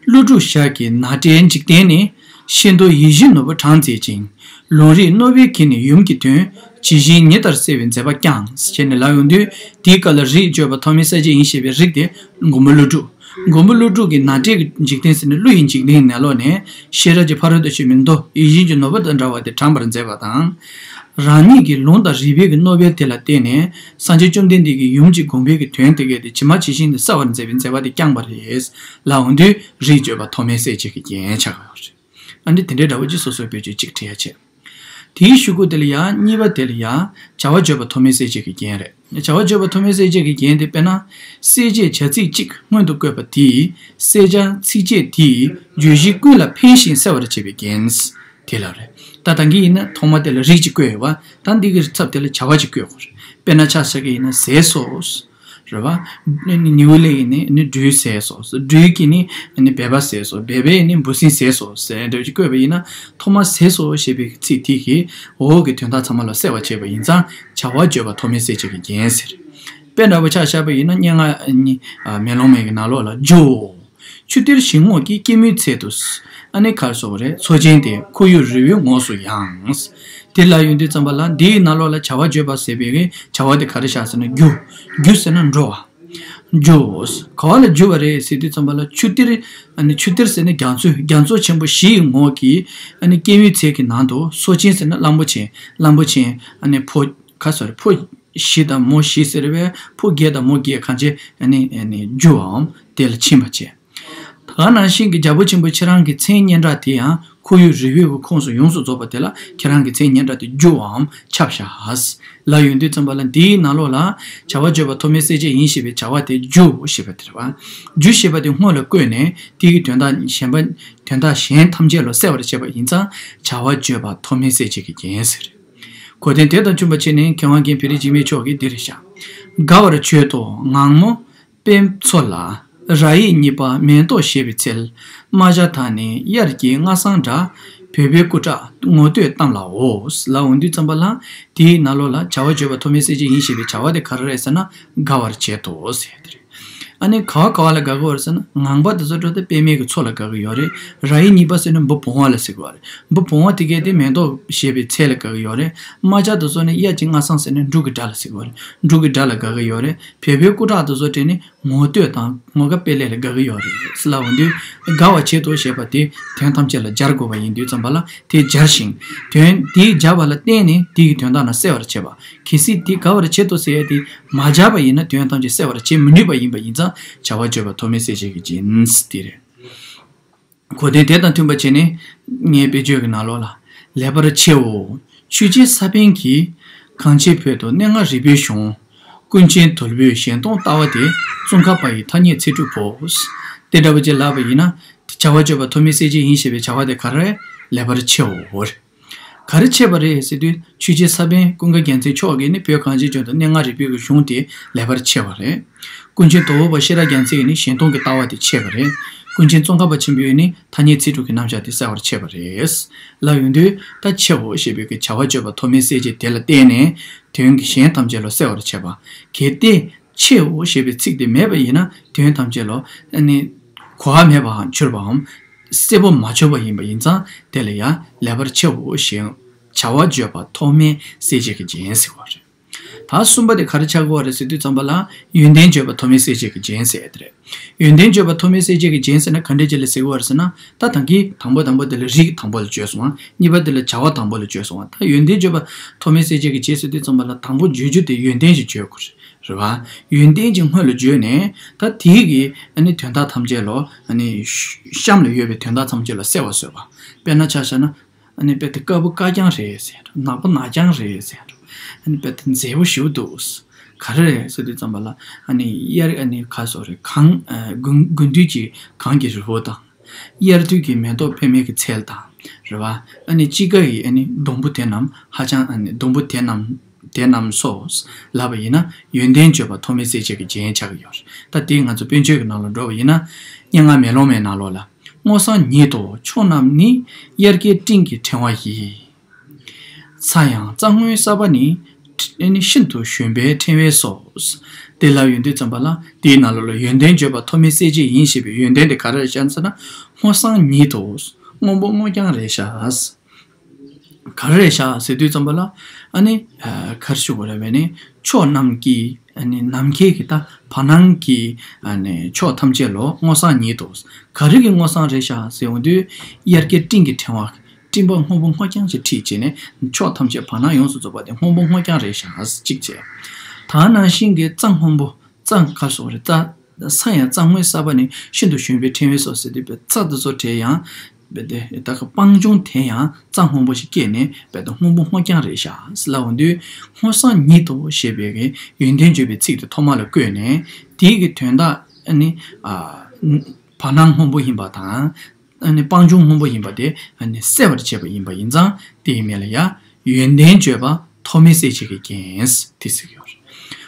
ཀླུ་སྒྲུབ་ཞབས་ཀྱི་ནཱ་ཊའི་འཇིག་རྟེན་ནི། ཤིན་ཏུ་ཡིད་བཞིན་ནོར་བུ་གྲངས་མཛེས་ཤིང་། ལུང་རིགས་རྣོ་བའི་གིས་ནི་ཡུམ་གྱི་དོན། ཇི་བཞིན་ཉི་ལྟར་གསལ་བའི་མཛད་པ་བསྐྱངས། ཞེས་ནས་ལབ་ཡོང་དུས་དེའི་སྐབས་ལ་རིགས་བརྗོད་པ་ཐོགས་མེད་གསལ་བྱེད་ཡིན་ཞེས་པའི་རིགས་དེ་མགོན་པོ་ཀླུ་སྒྲུབ། མགོན་པོ་ཀླུ་སྒྲུབ་ཀྱི་ནཱ་ཊའི་འཇིག་རྟེན་ཟེར་ནས་ཀླུ་ཡི་འཇིག་རྟེན་ནང་ལོགས་ནས་ཤེས་རབ་ཀྱི་ཕ་རོལ་ཏུ་ཕྱིན་པའི་མདོ་ཡིད་བཞིན་གྱི་ནོར་བུ་དང་འདྲ་བ་དེ་དྲངས་པར་མཛད་པ་དང་། རང་ཉིད་ཀྱི་ལུང་དང་རིགས་པའི་གི་རྣོ་དབལ་དེ་ལ་བརྟེན་ནས་སངས་རྒྱས་བཅོམ་ལྡན་འདས་ཀྱིས་ཡུམ་གྱི་དགོངས་པའི་གི་དོན་དེ་གས་དེ་ཇི་མ་ཇི་བཞིན་དུ་གསལ་བར་མཛད་པའི་མཛད་པ་དེ་བསྐྱངས་པ་རེད། ལ་འོང་དུས་རིགས་བརྗོད་པ་ཐོགས་མེད་གསལ་བྱེད་ཀྱི་རྒྱན་ཆགས་ཡོད་རེད། ཨ་ནི་དེ་འདྲའི་འདྲ་བོ་ཅིག་སོ་སོའི་དཔེ་བརྗོད་ཅིག་བྲིས་ཡ་བྱས། དེའི་གཞུག་གུ་དེ་ལ་ཡང་གཉིས་པ་དེ་ལ་ཡང་བྱ་བ་བརྗོད་པ་ཐོགས་མེད་གསལ་བྱེད་ཀྱི་རྒྱན་རེད། བྱ་བ་བརྗོད་པ་ཐོགས་མེད་གསལ་བྱེད་ཀྱི་རྒྱན་དེ་དཔེར་ན། གསལ་བྱེད་བྱ་ཚིག་གཅིག་སྔོན་དུ་བཀོད་པ་དེས་གསལ་བྱ་ཚིགས་བཅད་དེའི་བརྗོད་གཞི་ཀུན་ལ་ཕན་ཞིང་གསལ་བར་བྱེད་པའི་རྒྱན། དེ་ལ་རེད། ད་ད་གིན་ཡིན་ན་ཐོག་མ་དེ་ལ་རིགས་གཅིག་བཀོད་ཡོད་པ། ད་འདི་གི་ཚབ་དེ་ལ་བྱ་བ་གཅིག་བཀོད་དགོས་རེད། དཔེར་ན་ཆ་བཞག་གི་ཡིན་ན་ཟས་སོ། རེད་བ། ནི་ནིའུ་ལེ་ཡིན་ནི་ནི་སྦྲུལ་ཟས་སོ། སྦྲུལ་གྱིས་ནི་ནི་སྦལ་པ་ཟས་སོ། སྦལ་པས་ནི་འབུ་སྲིན་ཟས་སོ་ཟེར་འདྲ་ཅིག་བཀོད་པ་ཡིན་ན་ཐོག་མ་ཟས་སོ་ཞེས་པའི་ཚིག་དེ་གིས་འོག་གི་དོན་དག་ཚང་མ་ལ་གསལ་བར་བྱེད་པ་ཡིན་ཙང་བྱ་བ་བརྗོད་པ་ཐོགས་མེད་གསལ་བྱེད་ཀྱི་རྒྱན་ཟེར། དཔེ་འདྲ་པོ་ཆ་བཞག་པ་ཡིན་ན་སྙན་ངག་ནི་མེ་ལོང་མའི་གི་ནང་ལོགས་ལ་ཇོ། ཆུ་གཏེར་བཞི་ངོགས་ཀྱི་སྐྱེད་མོས་ཚལ་དུ། ཨ་ནི་ག་རེ་ཟེར་དགོས་རེད། མཚོ་ཆེན་དེ་ཁོར་ཡུག་རི་བོའི་ངོགས་སུ་ཡང་། དེ་ལ་ཡོང་དུས་ཙམ་པ་ལ་འདིའི་ནང་ལོགས་ལ་བྱ་བ་བརྗོད་པ་ཟེར་བའི་བྱ་བ་དེ་ག་རེ་བཞག་ཟེར་ན་རྒྱུ། རྒྱུ་ཟེར་ན་འགྲོ་བ། རྒྱུ། ག་བ་ལ་རྒྱུ་བ་རེད་ཟེར་དུས་ཙམ་པ་ལ་ཆུ་གཏེར། ཨ་ནི་ཆུ་གཏེར་ཟེར་ན་རྒྱ་མཚོ། རྒྱ་མཚོ་ཆེན་པོ་བཞི་ཡི་ངོགས་ཀྱི་ཨ་ནི་སྐྱེད་མོས་ཚལ་གྱི་ནང་དུ་མཚོ་ཆེན་ཟེར་ན་གླང་པོ་ཆེ། གླང་པོ་ཆེ། ཨ་ནི་ཕོ། ག་རེ་ཟེར། ཕོ་བཞི་དང་མོ་བཞི་ཟེར་བས་ཕོ་བརྒྱད་དང་མོ་བརྒྱད་གང་བྱེད་ཨ་ནི་ཨ་ནི་རྒྱུ་བའམ་དེ་ལ་ཕྱིན་པ་བྱས། ད་ག་ནང་བཞིན་གྱི་རྒྱལ་པོ་ཆེན་པོ་ཁྱེད་རང་གི་མཚན་སྙན་གྲགས་དེ་ཡང་ ཁོར་ཡུག་རི་བོའི་གི་ཁོངས་སུ་ཡོངས་སུ་རྫོགས་པ་དེ་ལ་ཁྱེད་རང་གི་མཚན་སྙན་གྲགས་དེ་རྒྱུ་བའམ་ཁྱབ་བཞག་ལབ་ཡོང་དུས་ཙམ་པ་ལ། འདིའི་ནང་ལོགས་ལ་བྱ་བ་བརྗོད་པ་ཐོགས་མེད་གསལ་བྱེད་ཡིན་ཞེས་པའི་བྱ་བ་དེ་རྒྱུ་ཞེས་པ་དེ་རེད་བ། རྒྱུ་ཞེས་པ་དེ་སྔོན་ལ་བཀོད་ནས་དེ་གི་དོན་དག་གཞན་པ་དོན་དག་གཞན་ཐམས་ཅད་ལ་གསལ་བར་བྱེད་པ་ཡིན་ཙང་བྱ་བ་བརྗོད་པ་ཐོགས་མེད་གསལ་བྱེད་ཀྱི་རྒྱན་ཟེར། གོ་དོན་དེ་དང་མཐུན་པ་བྱས་ནས་མཁས་དབང་རྒན་བེ་རི་འཇིགས་མེད་མཆོག་གིས་འདི་རེད་བཞག་དགའ་བར་བྱེད་དོ་ངང་མོ་པདྨ་མཚོ་ལ། ར་ཡིག་གཉིས་པ་མེ་ཏོག་ཞེས་པའི་ཚེ། རྨ་བྱ་དང་ནི་དབྱར་གྱི་རྔ་བསང་འདྲ། བོད་པའི་སྐུ་དྲག་ངོ་བསྟོད་གཏམ་ལའོ། ལབ་འོང་དུས་ཙམ་པ་ལ། དེའི་ནང་ལོགས་ལ་བྱ་བ་བརྗོད་པ་ཐོགས་མེད་གསལ་བྱེད་ཡིན་ཞེས་པའི་བྱ་བ་དེ་ག་རེ་རེད་ཟེར་ན་དགའ་བར་བྱེད་དོ་ཟེར་དེ་རེད། ཨ་ནི་ག་བ་ག་བ་ལ་དགའ་གི་ཡོད་རེད་ཟེར་ན། ངང་པ་དེ་ཚོ་འགྲོ་དེ་པདྨའི་གི་མཚོ་ལ་དགའ་གི་ཡོད་རེད། ར་ཡིག་གཉིས་པ་ཟེར་ན་འབུ་བུང་བ་ལ་ཟེར་གི་ཡོད་རེད། འབུ་བུང་བ་དེ་གས་དེ་མེ་ཏོག་ཞེས་པའི་ཚལ་ལ་དགའ་གི་ཡོད་རེད། རྨ་བྱ་དེ་ཚོ་ནི་དབྱར་གྱི་རྔ་བསང་ཟེར་ནས་འབྲུག་གི་སྒྲ་ལ་ཟེར་གི་ཡོད་རེད། འབྲུག་གི་སྒྲ་ལ་དགའ་གི་ཡོད་རེད། བོད་པའི་སྐུ་དྲག་དེ་ཚོ་དེ་ནི་ངོ་བསྟོད་དང་ངོ་དགའ་དཔེ་ལེགས་ལ་དགའ་གི་ཡོད་རེད་ཟེར་ལབ་འོང་དུས། དགའ་བར་བྱེད་དོ་ཞེས་པ་དེ་དོན་ཐམས་ཅད་ལ་སྦྱར་དགོས་པ་ཡིན་དུས་ཙམ་པ་ལ། དེ་སྦྱར་ཞིང་དོན་དེ་སྦྱར་བ་ལ་བརྟེན་ནས་དེ་གི་དོན་དག་རྣམས་གསལ་བར་བྱེད་པ། གལ་སྲིད་དེ་དགའ་བར་བྱེད་དོ་ཟེར་ཡ་དེ་མ་སྦྱར་བ་ཡིན་ན་དོན་ཐམས་ཅད་གསལ་བར་བྱེད་མི་ནུས་པ་ཡིན་པ་ཡིན་ཙང་བྱ་བ་བརྗོད་པ་ཐོགས་མེད་གསལ་བྱེད་ཀྱི་རྒྱན་དེ་རེད། གོ་དོན་དེ་དང་མཐུན་པ་བྱས་ནས་ངའི་དཔེ་བརྗོད་ཀྱི་ནང་ལོགས་ལ། ལེགས་པར་ཕྱེའོ། ཆོས་རྗེ་ས་པཎ་གྱིས། གངས་ཅན་བོད་དུ་གནས་ལྔ་རིག་པའི་གཞུང་། ཀུན་མཁྱེན་དོལ་པོའི་གཞན་སྟོང་ལྟ་བ་དེ། ཙོང་ཁ་པ་ཡི་ཐ་སྙད་ཚིག་གྲུབ་བོ། དེ་འདྲ་བ་ཅིག་ལབ་པ་ཡིན་ན། བྱ་བ་བརྗོད་པ་ཐོགས་མེད་གསལ་བྱེད་ཡིན་ཞེས་པའི་བྱ་བ་དེ་ག་རེ་རེད། ལེགས་པར་ཕྱེའོ། ག་རེ་ཕྱེ་བ་རེད་ཟེར་དུས། ཆོས་རྗེ་ས་པཎ་ཀུན་དགའ་རྒྱལ་མཚན་མཆོག་གིས་ནི་བོད་གངས་ཅན་ལྗོངས་དུ་གནས་ལྔ་རིག་པའི་གི་གཞུང་དེ་ལེགས་པར་ཕྱེ་བ་རེད། ཀུན་མཁྱེན་དོལ་པོ་པ་ཤེས་རབ་རྒྱལ་མཚན་གྱིས་ནི་གཞན་སྟོང་གི་ལྟ་བ་དེ་ཕྱེ་བ་རེད། ཀུན་མཁྱེན་ཙོང་ཁ་པ་ཆེན་པོས་ནི་ཐ་སྙད་ཚིག་གྲུབ་ཀྱི་རྣམ་གཞག་དེ་གསལ་བར་ཕྱེ་བ་རེད། ལབ་ཡོང་དུས་ད་ཕྱེའོ་ཞེས་པའི་གི་བྱ་བ་བརྗོད་པ་ཐོགས་མེད་གསལ་བྱེད་དེ་ལ་བརྟེན་ནས་དོན་གྱི་གཞན་ཐམས་ཅད་ལ་གསལ་བར་བྱེད་པ། གལ་ཏེ། ཕྱེའོ་ཞེས་པའི་ཚིག་དེ་མེད་པ་ཡིན་ན་དོན་ཐམས་ཅད་ལ་ཨ་ནི་གོ་བ་མེད་པའམ་གྱུར་པའམ་གསལ་པོ་མ་གྱུར་པ་ཡིན་པ་ཡིན་ཙང་དེ་ལ་ཡང་ལེགས་པར་ཕྱེའོ་ཞེས་བྱ་བ་བརྗོད་པ་ཐོགས་མེད་གསལ་བྱེད་ཀྱི་རྒྱན་ཟེར་བ་རེད། ད་གསུམ་པ་དེ་ག་རེ་ཆགས་ཀྱི་ཡོད་རེད་ཟེར་དུས་ཙམ་པ་ལ་ཡོན་ཏན་བརྗོད་པ་ཐོགས་མེད་གསལ་བྱེད་ཀྱི་རྒྱན་ཟེར་ཡ་དེ་རེད། ཡོན་ཏན་བརྗོད་པ་ཐོགས་མེད་གསལ་བྱེད་ཀྱི་རྒྱན་ཟེར་ན་ག་འདྲ་ཅིག་ལ་ཟེར་གྱི་ཡོད་རེད་ཟེར་ན། ད་ད་གིན་དང་པོ་དང་པོ་དེ་ལ་རིགས་དང་པོ་ལ་བརྗོད་སོང་བ། གཉིས་པ་དེ་ལ་བྱ་བ་དང་པོ་ལ་བརྗོད་སོང་བ། ད་ཡོན་ཏན་བརྗོད་པ་ཐོགས་མེད་གསལ་བྱེད་ཀྱི་རྒྱན་ཟེར་དུས་ཙམ་པ་ལ་དང་པོ་བརྗོད་རྒྱུ་དེ་ཡོན་ཏན་ཞིག་བརྗོད་དགོས་རེད་བ། ཡོན་ཏན་གྱི་སྔོན་ལ་བརྗོད་ནས་ད་དེའི་གི་ཨ་ནི་དོན་དག་ཐམས་ཅད་ལ་ཨ་ནི་གཤམ་ལ་ཡོད་པའི་དོན་དག་ཐམས་ཅད་ལ་གསལ་བར་བཟོས་པ། དཔེར་ན་ཆ་བཞག་ན། ཨ་ནི་དཔེ་དེ་དཀར་པོ་དཀར་རྐྱང་རེད་ཟེར། ནག་པོ་ནག་རྐྱང་རེད་ཟེར། ཨ་ནི་དཔེ་དེ་མཛེས་པོ་ཞེ་པོ་འདུག་ག་རེ་རེད་ཟེར་དུས་ཙམ་པ་ལ་ཨ་ནི་དབྱར་ཨ་ནི་ག་སོགས་རེད། གངས་ཨ་དགུན་དགུན་དུས་ཀྱི་གངས་ཀྱི་རི་བོ་དང་། དབྱར་དུས་ཀྱི་མེ་ཏོག་པདྨའི་གི་ཚལ་དང་། རེད་བ། ཨ་ནི་དཔྱིད་ཀ་ཡི་ཨ་ནི་སྡོང་པོ་དེ་རྣམས་ཧ་ཅང་ཨ་ནི་སྡོང་པོ་དེ་རྣམས་དེ་རྣམས་སོ་ལབ་པ་ཡིན་ན་ཡོན་ཏན་བརྗོད་པ་ཐོགས་མེད་གསལ་བྱེད་ཀྱི་རྒྱན་ཆགས་ཀྱི་ཡོད་རེད། ད་དེ་ང་ཚོ་དཔེ་བརྗོད་ཀྱི་ནང་ལ་འགྲོ་བ་ཡིན་ན། སྙན་ངག་མེ་ལོང་མའི་ནང་ལོགས་ལ། སྔོ་བསངས་ཉིད་དོ་མཆོག་རྣམས་ནི། དབྱར་སྐྱེས་སྤྲིན་གྱི་ཕྲེང་བ་ཡིས། ཚ་ཡང་རྩྭ་སྔོན་གསར་པ་ནི། ནི་ཤིན་ཏུ་གཞོན་པའི་ཕྲེང་བའི་སོ། དེ་ལབ་ཡོང་དུས་ཙམ་པ་ལ་དེའི་ནང་ལོགས་ལ་ཡོན་ཏན་བརྗོད་པ་ཐོགས་མེད་གསལ་བྱེད་ཡིན་ཞེས་པའི་ཡོན་ཏན་དེ་ག་རེ་རེད་ཤག་ཟེར་ན། སྔོ་བསངས་ཉིད་དོ། སྔོན་པོ་སྔོ་རྐྱང་རེད་ཤག་ག་རེ་རེད་ཤག་ཟེར་དུས་ཙམ་པ་ལ། ཨ་ནི། ག་རེ་ཞུ་དགོས་རེད་པས་ནི། མཆོག་རྣམས་ཀྱི། ཨ་ནི་ནམ་མཁའི་གི་ད་བར་སྣང་གི། ཨ་ནི་མཆོག་ཐམས་ཅད་ལ་སྔོ་བསངས་ཉིད་དོ། ག་རེ་གི་སྔོ་བསངས་རེད་ཤག་ཟེར་ཡོང་དུས། དབྱར་སྐྱེས་སྤྲིན་གྱི་ཕྲེང་བ། སྤྲིན་པ་སྔོན་པོ་སྔོ་རྐྱང་ཞིག་འཁྲིགས་བྱས་ནས་མཆོག་ཐམས་ཅད་བར་སྣང་ཡོངས་སུ་རྫོགས་པ་དེ་སྔོན་པོ་སྔོ་རྐྱང་རེད་ཤག་གཅིག་བྱས། ད་ནང་བཞིན་གྱི་རྩྭ་སྔོན་པོ། རྩྭ་ག་རེ་ཟེར་དགོས་རེད། རྩྭ། ས་ཡང་རྩྭ་སྔོན་གསར་པ་ནི་ཤིན་ཏུ་གཞོན་པའི་ཕྲེང་བའི་སོ་ཟེར་དུས་པའི་རྩྭ་དེ་ཚོ་དེ་ཡང་། རྦད་དེ་ད་ག་སྤང་ལྗོངས་དེ་ཡང་རྩྭ་སྔོན་པོ་ཞིག་སྐྱེས་ནས་རྦད་དེ་སྔོན་པོ་སྔོ་རྐྱང་རེད་ཤག་ཟེར་ལབ་འོང་དུས། སྔོ་བསངས་ཉིད་དོ་ཞེས་པའི་གི་ཡོན་ཏན་བརྗོད་པའི་ཚིག་དེ་ཐོག་མ་ལ་བཀོད་ནས་དེའི་གི་དོན་དག་ཨ་ནི། ཨ། བར་སྣང་སྔོན་པོ་ཡིན་པ་དང་། ཨ་ནི་སྤང་ལྗོངས་སྔོན་པོ་ཡིན་པ་དེ་ཨ་ནི་གསལ་བར་བྱེད་པ་ཡིན་པ་ཡིན་ཙང་དེའི་མིང་ལ་ཡང་ཡོན་ཏན་བརྗོད་པ་ཐོགས་མེད་གསལ་བྱེད་ཀྱི་རྒྱན་དེ་ཟེར་གྱི་ཡོད་རེད།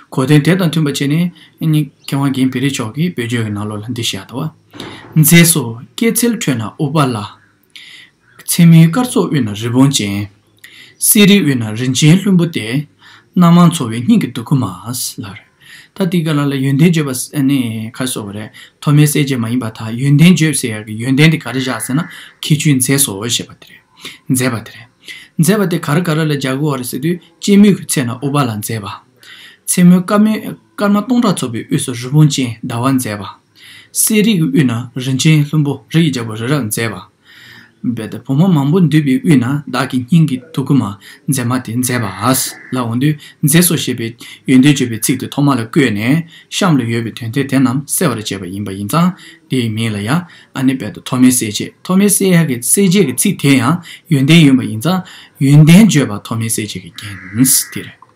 གོ་དོན་དེ་དང་མཐུན་པ་བྱས་ནས་ཨ་ནི་མཁས་དབང་རྒན་བེ་རི་མཆོག་གིས་དཔེ་བརྗོད་ཀྱི་ནང་ལོགས་ལ་འདི་བཞག་འདུག་བ། མཛེས་སོ་སྐྱེད་ཚལ་ཁྲོད་ན་ཨུཏྤ་ལ། མཚན་མོའི་སྐར་ཚོགས་དབུས་ན་རི་བོང་ཅན། གསེར་རིའི་དབུས་ན་རིན་ཆེན་ལྷུན་པོ་སྟེ། རྣམ་མང་འཚོ་བའི་སྙིང་གི་འདུ་ཁུག་མ་ལབ་རེད། ད་དེ་ག་ལ་ལ་ཡོན་ཏན་བརྗོད་པ་ཨ་ནི་ག་རེ་ཟེར་དགོས་རེད། ཐོགས་མེད་གསལ་བྱེད་མ་ཡིན་པར་ཐལ། ཡོན་ཏན་བརྗོད་ཟེར་ཡག་གི་ཡོན་ཏན་དེ་ག་རེ་བཞག་ཟེར་ན་ཁྱད་ཆོས་མཛེས་སོ་ཞེས་པ་དེ་རེད། མཛེས་པ་དེ་རེད། མཛེས་པ་དེ་ག་རེ་ག་རེ་ལ་སྦྱར་དགོས་པ་རེད་ཟེར་དུས་སྐྱེད་མོས་ཀྱི་ཚལ་ན་ཨུཏྤ་ལ་མཛེས་པ། མཚན་མོའི་སྐར་མའི་སྐར་མ་སྟོང་ཕྲག་ཚོགས་པའི་དབུས་སུ་རི་བོང་ཅན་ཟླ་བ་མཛེས་པ། གསེར་རི་གི་དབུས་ན་རིན་ཆེན་ལྷུན་པོ་རི་ཡི་རྒྱལ་པོ་རི་རབ་མཛེས་པ། རྦད་དེ་བུ་མོ་མང་པོ་འདུས་པའི་དབུས་ན། བདག་གི་སྙིང་གི་ཐུར་ཁུ་མ། མཛེས་མ་དེ་མཛེས་པ་ལབ་འོང་དུས། མཛེས་སོ་ཞེས་པའི་ཡོན་ཏན་བརྗོད་པའི་ཚིག་དེ་ཐོག་མ་ལ་བཀོད་ནས། གཤམ་ལ་ཡོད་པའི་དོན་ཚན་དེ་རྣམས་གསལ་བར་བྱེད་པ་ཡིན་པ་ཡིན་ཙང་། དེའི་མིང་ལ་ཡང་ཨ་ནི་རྦད་དེ་ཐོགས་མེད་གསལ་བྱེད། ཐོགས་མེད་གསལ་ཡག་གི་གསལ་བྱེད་ཀྱི་ཚིག་དེ་ཡང་ཡོན་ཏན་ཡིན་པ་ཡིན་ཙང་། ཡོན་ཏན་བརྗོད་པ་ཐོགས་མེད་གསལ་བྱེད་ཀྱི་རྒྱན་དེ་རེད།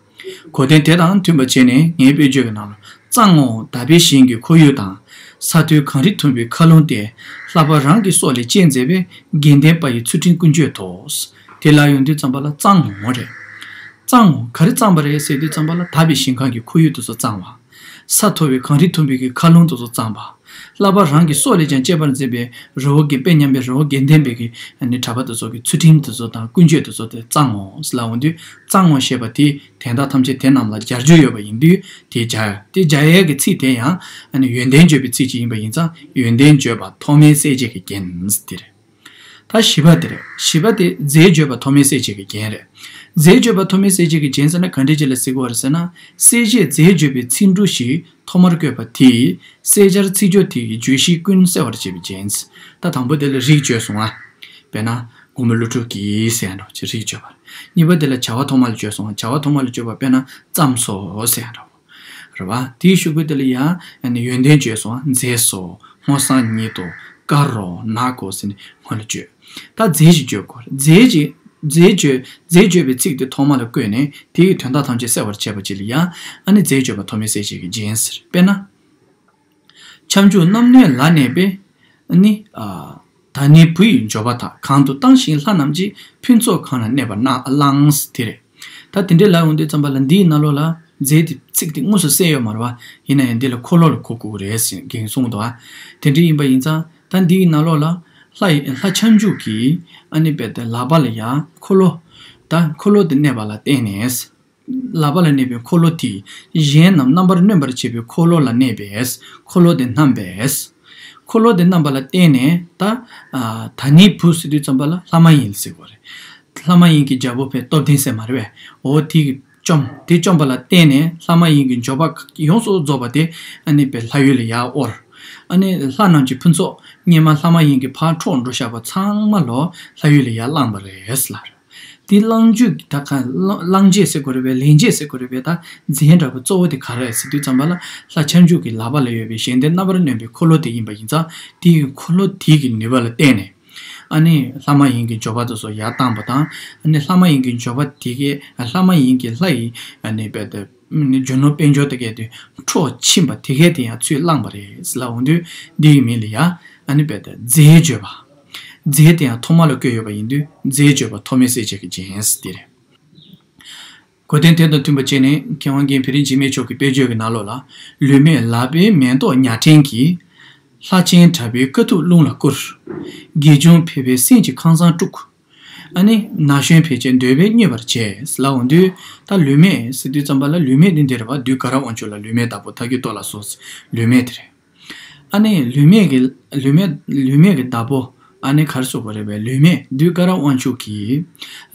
གོ་དོན་དེ་དང་མཐུན་པ་བྱས་ནས་ངའི་དཔེར་བརྗོད་ཀྱི་ནང་ལ། གཙང་ངོ་དག་པའི་ཞིང་གི་ཁོར་ཡུག་དང་། ས་མཐོའི་གངས་རི་མཐོན་པོའི་མཁའ་རླུང་སྟེ། ལྷག་པར་རང་གི་སྲོག་ལས་གཅེས་མཛད་པའི་དགེ་ལྡན་པ་ཡི་ཚུལ་ཁྲིམས་ཀུན་སྤྱོད་དོ། དེ་ལ་ཡོང་དུས་ཙམ་པ་ལ་གཙང་ངོ་རེད། གཙང་ངོ་ག་རེ་གཙང་པ་རེད་ཟེར་དུས་ཙམ་པ་ལ། དག་པའི་ཞིང་ཁམས་ཀྱི་ཁོར་ཡུག་དེ་ཚོ་གཙང་བ། ས་མཐོ་བའི་གངས་རི་མཐོན་པོའི་གི་མཁའ་རླུང་དེ་ཚོ་གཙང་བ། ལྷག་པར་རང་གི་སྲོག་ལས་ཀྱང་གཅེས་པར་མཛད་པའི་རི་བོ་དགེ་དཔེ་མཉམ་པའི་རི་བོ་དགེ་ལྡན་པའི་གི་ནི་གྲྭ་པ་དེ་ཚོ་གི་ཚུལ་ཁྲིམས་དེ་ཚོ་དང་ཀུན་སྤྱོད་དེ་ཚོ་དེ་གཙང་ངོ་ལབ་འོང་དུས། གཙང་ངོ་ཞེས་པ་དེ་དོན་དག་ཐམས་ཅད་དེ་རྣམས་ལ་སྦྱར་རྒྱུ་ཡོད་པ་ཡིན་དུས། དེ་སྦྱར་དེ་སྦྱར་ཡས་ཀྱི་ཚིག་དེ་ཡང་ཨ་ནི་ཡོན་ཏན་བརྗོད་པའི་ཚིག་ཅིག་ཡིན་པ་ཡིན་ཙང་། ཡོན་ཏན་བརྗོད་པ་ཐོགས་མེད་གསལ་བྱེད་ཀྱི་རྒྱན་དེ་རེད། ད་བཞི་པ་དེ་རེད། བཞི་པ་དེ་རྫས་བརྗོད་པ་ཐོགས་མེད་གསལ་བྱེད་ཀྱི་རྒྱན་རེད། རྫས་བརྗོད་པ་ཐོགས་མེད་གསལ་བྱེད་ཀྱི་རྒྱན་ཟེར་ན་ག་འདྲ་ཅིག་ལ་ཟེར་གྱི་ཡོད་རེད་ཟེར་ན། གསལ་བྱེད་རྫས་བརྗོད་པའི་ཚིག་འབྲུ་ཞིག་ཐོག་མར་བཀོད་པ་དེས་གསལ་སྦྱར་ཚིག་སྦྱོར་དེ་ཡི་བརྗོད་གཞི་ཀུན་གསལ་བར་བྱེད་པའི་རྒྱན། ད་དང་པོ་དེ་ལ་རིགས་བརྗོད་སོང་ང་། དཔེར་ན། མགོན་པོ་ཀླུ་སྒྲུབ་ཀྱིས་ཟེར་ཡ་འདྲ་བོ་ཅིག་རིགས་བརྗོད་པ། གཉིས་པ་དེ་ལ་བྱ་བ་ཐོག་མ་ལ་བརྗོད་སོང་ང་། བྱ་བ་ཐོག་མ་ལ་བརྗོད་པ། དཔེར་ན། བརྩམས་སོ་ཟེར་ཡ་འདྲ་བོ། རེད་བ། དེའི་གཞུག་གུ་དེ་ལ་ཡང་ཨ་ནི་ཡོན་ཏན་བརྗོད་སོང་ང་། མཛེས་སོ། སྔོ་བསངས་ཉིད་དོ། དཀར་རོ། ནག་གོ་ཟེར་ནས་སྔོན་ལ་བརྗོད། ད་རྫས་ཤིག་བརྗོད་དགོས་རེད། རྫས་ཀྱི་རྫས་བརྗོད་རྫས་བརྗོད་པའི་ཚིག་དེ་ཐོག་མ་ལ་བཀོད་ནས་དེ་ཡི་དོན་དག་ཐམས་ཅད་གསལ་བར་བྱེད་པ་ཅིག་ལ་ཡང་ཨ་ནི་རྫས་བརྗོད་པ་ཐོགས་མེད་གསལ་བྱེད་ཀྱི་རྒྱན་ཟེར། དཔེར་ན། ཁྱབ་འཇུག་རྣམ་གནོན་ལ་གནས་པའི་ནི། ཨ། ད་ནི་བུ་ཡི་འབྱོར་པ་དག་གང་དུ་བཏང་ཞིང་ལྷ་རྣམས་ཀྱི། ཕུན་ཚོགས་གང་ལ་གནས་པ་ན་བླངས། དེ་རེད། ད་དེ་འདྲའི་ལབ་ཡོང་དུས་ཙམ་པ་ལ་འདིའི་ནང་ལོགས་ལ་རྫས་དེ་ཚིག་དེ་དངོས་སུ་གསལ་ཡོད་མ་རེད་བ། ཡིན་ན་ཡང་འདི་ལ་འཁོར་ལོ་ལ་གོ་དགོས་ཀྱི་རེད་ཟེར་རྒན་གསུངས་འདུག་བ། དེ་འདྲ་ཡིན་པ་ཡིན་ཙང་ད་འདིའི་ནང་ལོགས་ལ་ལྷ་ཡི་ལྷ་ཁྱབ་འཇུག་གིས་ཨ་ནི་རྦད་དེ་ལག་པ་ལ་ཡང་འཁོར་ལོ། ད་འཁོར་ལོ་དེ་གནས་པ་ལ་བརྟེན་ནས། ལག་པ་ལ་གནས་པའི་འཁོར་ལོ་དེས་གཞན་རྣམས་རྣམ་པར་གནོན་པར་བྱེད་པའི་འཁོར་ལོ་ལ་གནས་པས་འཁོར་ལོ་དེ་བསྣམས་པས། འཁོར་ལོ་དེ་བསྣམས་པ་ལ་བརྟེན་ནས་ད། ཨ། ད་ནི་བུ་ཟེར་དུས་ཙམ་པ་ལ་ལྷ་མ་ཡིན་ཟེར་དགོས་རེད། ལྷ་མ་ཡིན་གྱི་རྒྱལ་པོ་ཕེ་སྟོབས་ལྡན་ཟེར་མ་རེད་པས། འོ་དེ་གིས་བཅོམ། དེ་བཅོམ་པ་ལ་བརྟེན་ནས་ལྷ་མ་ཡིན་གྱི་འབྱོར་པ་ཡོངས་སུ་རྫོགས་པ་དེ་ཨ་ནི་རྦད་ལྷ་ཡུལ་ལ་ཡར་དབོར། ཨ་ནི་ལྷ་རྣམས་ཀྱི་ཕུན་ཚོགས་སྔོན་མ་ལྷ་མ་ཡིན་གྱི་ཕར་འཕྲོག་འགྲོ་བཞག་པ་ཚང་མ་ལོ་ལྷ་ཡུལ་ལ་ཡར་བླངས་པ་རེད་ལ། དེ་བླང་རྒྱུ་ད་ག་བླང་བླང་བྱེད་ཟེར་དགོས་རེད་པས། ལེན་བྱེད་ཟེར་དགོས་རེད་པས། ད་རྫས་འདྲ་པོ་གཙོ་བོ་དེ་ག་རེ་རེད་ཟེར་དུས་ཙམ་པ་ལ་ལྷ་ཁྱབ་འཇུག་གི་ལག་པ་ལ་ཡོད་པའི་གཞན་དོན་རྣམ་པར་གནོན་པའི་འཁོར་ལོ་དེ་ཡིན་པ་ཡིན་ཙང་། དེའི་འཁོར་ལོ་དེ་གི་ནུས་པ་ལ་བརྟེན་ནས་ཨ་ནི་ལྷ་མ་ཡིན་གྱི་འབྱོར་པ་དེ་ཚོ་ཡར་བཏང་པ་དང་། ཨ་ནི་ལྷ་མ་ཡིན་གྱི་འབྱོར་པ་དེ་གས་ལྷ་མ་ཡིན་གྱི་ལྷ་ཡི་ཨ་ནི་རྦད་དེ་རྒྱུ་ནོར་དཔལ་འབྱོར་དེ་གས་དེ་འཕྲོག་ཕྱིན་པ་དེ་གས་དེ་ཡང་ཚུར་བླངས་པ་རེད་ལབ་འོང་དུས། འདི་ཡི་མིང་ལ་ཡང་ཨ་ནི་རྦད་དེ་རྫས་བརྗོད་པ། རྫས་དེ་ཡང་ཐོག་མ་ལ་བཀོད་ཡོད་པ་ཡིན་དུས་རྫས་བརྗོད་པ་ཐོགས་མེད་གསལ་བྱེད་ཀྱི་རྒྱན་དེ་རེད། གོ་དོན་དེ་དང་མཐུན་པ་བྱས་ནས་མཁས་དབང་རྒན་བེ་རི་འཇིགས་མེད་མཆོག་གི་དཔེར་བརྗོད་ཀྱི་ནང་ལོགས་ལ། ལུས་མེད་ལག་པའི་མེ་ཏོག་ཉ་ཕྲན་གྱིས། ལྷ་ཆེན་དྲག་པོའི་དཀའ་ཐུབ་རླུང་ལ་བསྐུར། དགེ་སྦྱོང་ཕལ་པའི་སེམས་ཀྱི་ཁང་བཟང་དཀྲུགས། ཨ་ནི་ན་གཞོན་ཕལ་ཆེར་འདོད་པས་མྱོས་པར་བྱས་ལབ་འོང་དུས། ད་ལུས་མེད་ཟེར་དུས་ཙམ་པ་ལ་ལུས་མེད་དེ་འདི་རེད་བ། བདུད་དགའ་རབ་དབང་ཕྱུག་ལ་ལུས་མེད་བདག་པོ་ཐབས་ཀྱི་ཏོག་ལ་སོགས་ལུས་མེད་དེ་རེད། ཨ་ནི་ལུས་མེད་ཀྱི་ལུས་མེད་ལུས་མེད་ཀྱི་བདག་པོ། ཨ་ནི་ག་རེ་ཟེར་དགོས་རེད་པས། ལུས་མེད་བདུད་དགའ་རབ་དབང་ཕྱུག་གི་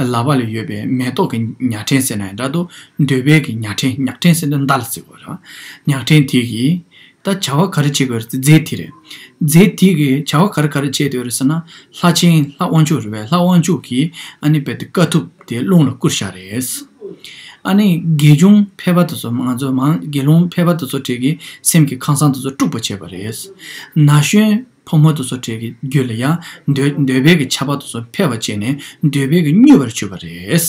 ལག་པ་ལ་ཡོད་པའི་མེ་ཏོག་གི་ཉ་ཕྲན་ཟེར་ན་ཡང་འདྲ་འདུག་འདོད་པའི་གི་ཉ་ཕྲན། ཉ་ཕྲན་ཟེར་ན་མདའ་ལ་ཟེར་དགོས་རེད་བ། ཉ་ཕྲན་དེ་གིས་ད་བྱ་བ་ག་རེ་བྱེད་དགོས་རེད། རྫས་དེ་རེད། རྫས་དེ་གིས་བྱ་བ་ག་རེ་ག་རེ་བྱེད་འདོད་རེད་ཟེར་ན། ལྷ་ཆེན་ལྷ་དབང་ཕྱུག་རེད་པས། ལྷ་དབང་ཕྱུག་གིས་ཨ་ནི་རྦད་དེ་དཀའ་ཐུབ་དེ་རླུང་ལ་བསྐུར་བཞག་རེད། ཨ་ནི་དགེ་སྦྱོང་ཕལ་པ་དེ་ཚོ། ང་ཚོ་མང་དགེ་སློང་ཕལ་པ་དེ་ཚོ་གྲས་ཀྱི་སེམས་ཀྱི་ཁང་བཟང་དེ་ཚོ་དཀྲུགས་པ་བྱས་པ་རེད། ན་གཞོན་ཕོ་མོ་དེ་ཚོ་གྲས་ཀྱི་རྒྱུད་ལ་ཡང་འདོད་འདོད་པའི་གི་ཆགས་པ་དེ་ཚོ་འཕེལ་བ་བྱས་ནས་འདོད་པའི་གི་མྱོས་པར་གྱུར་པ་རེད།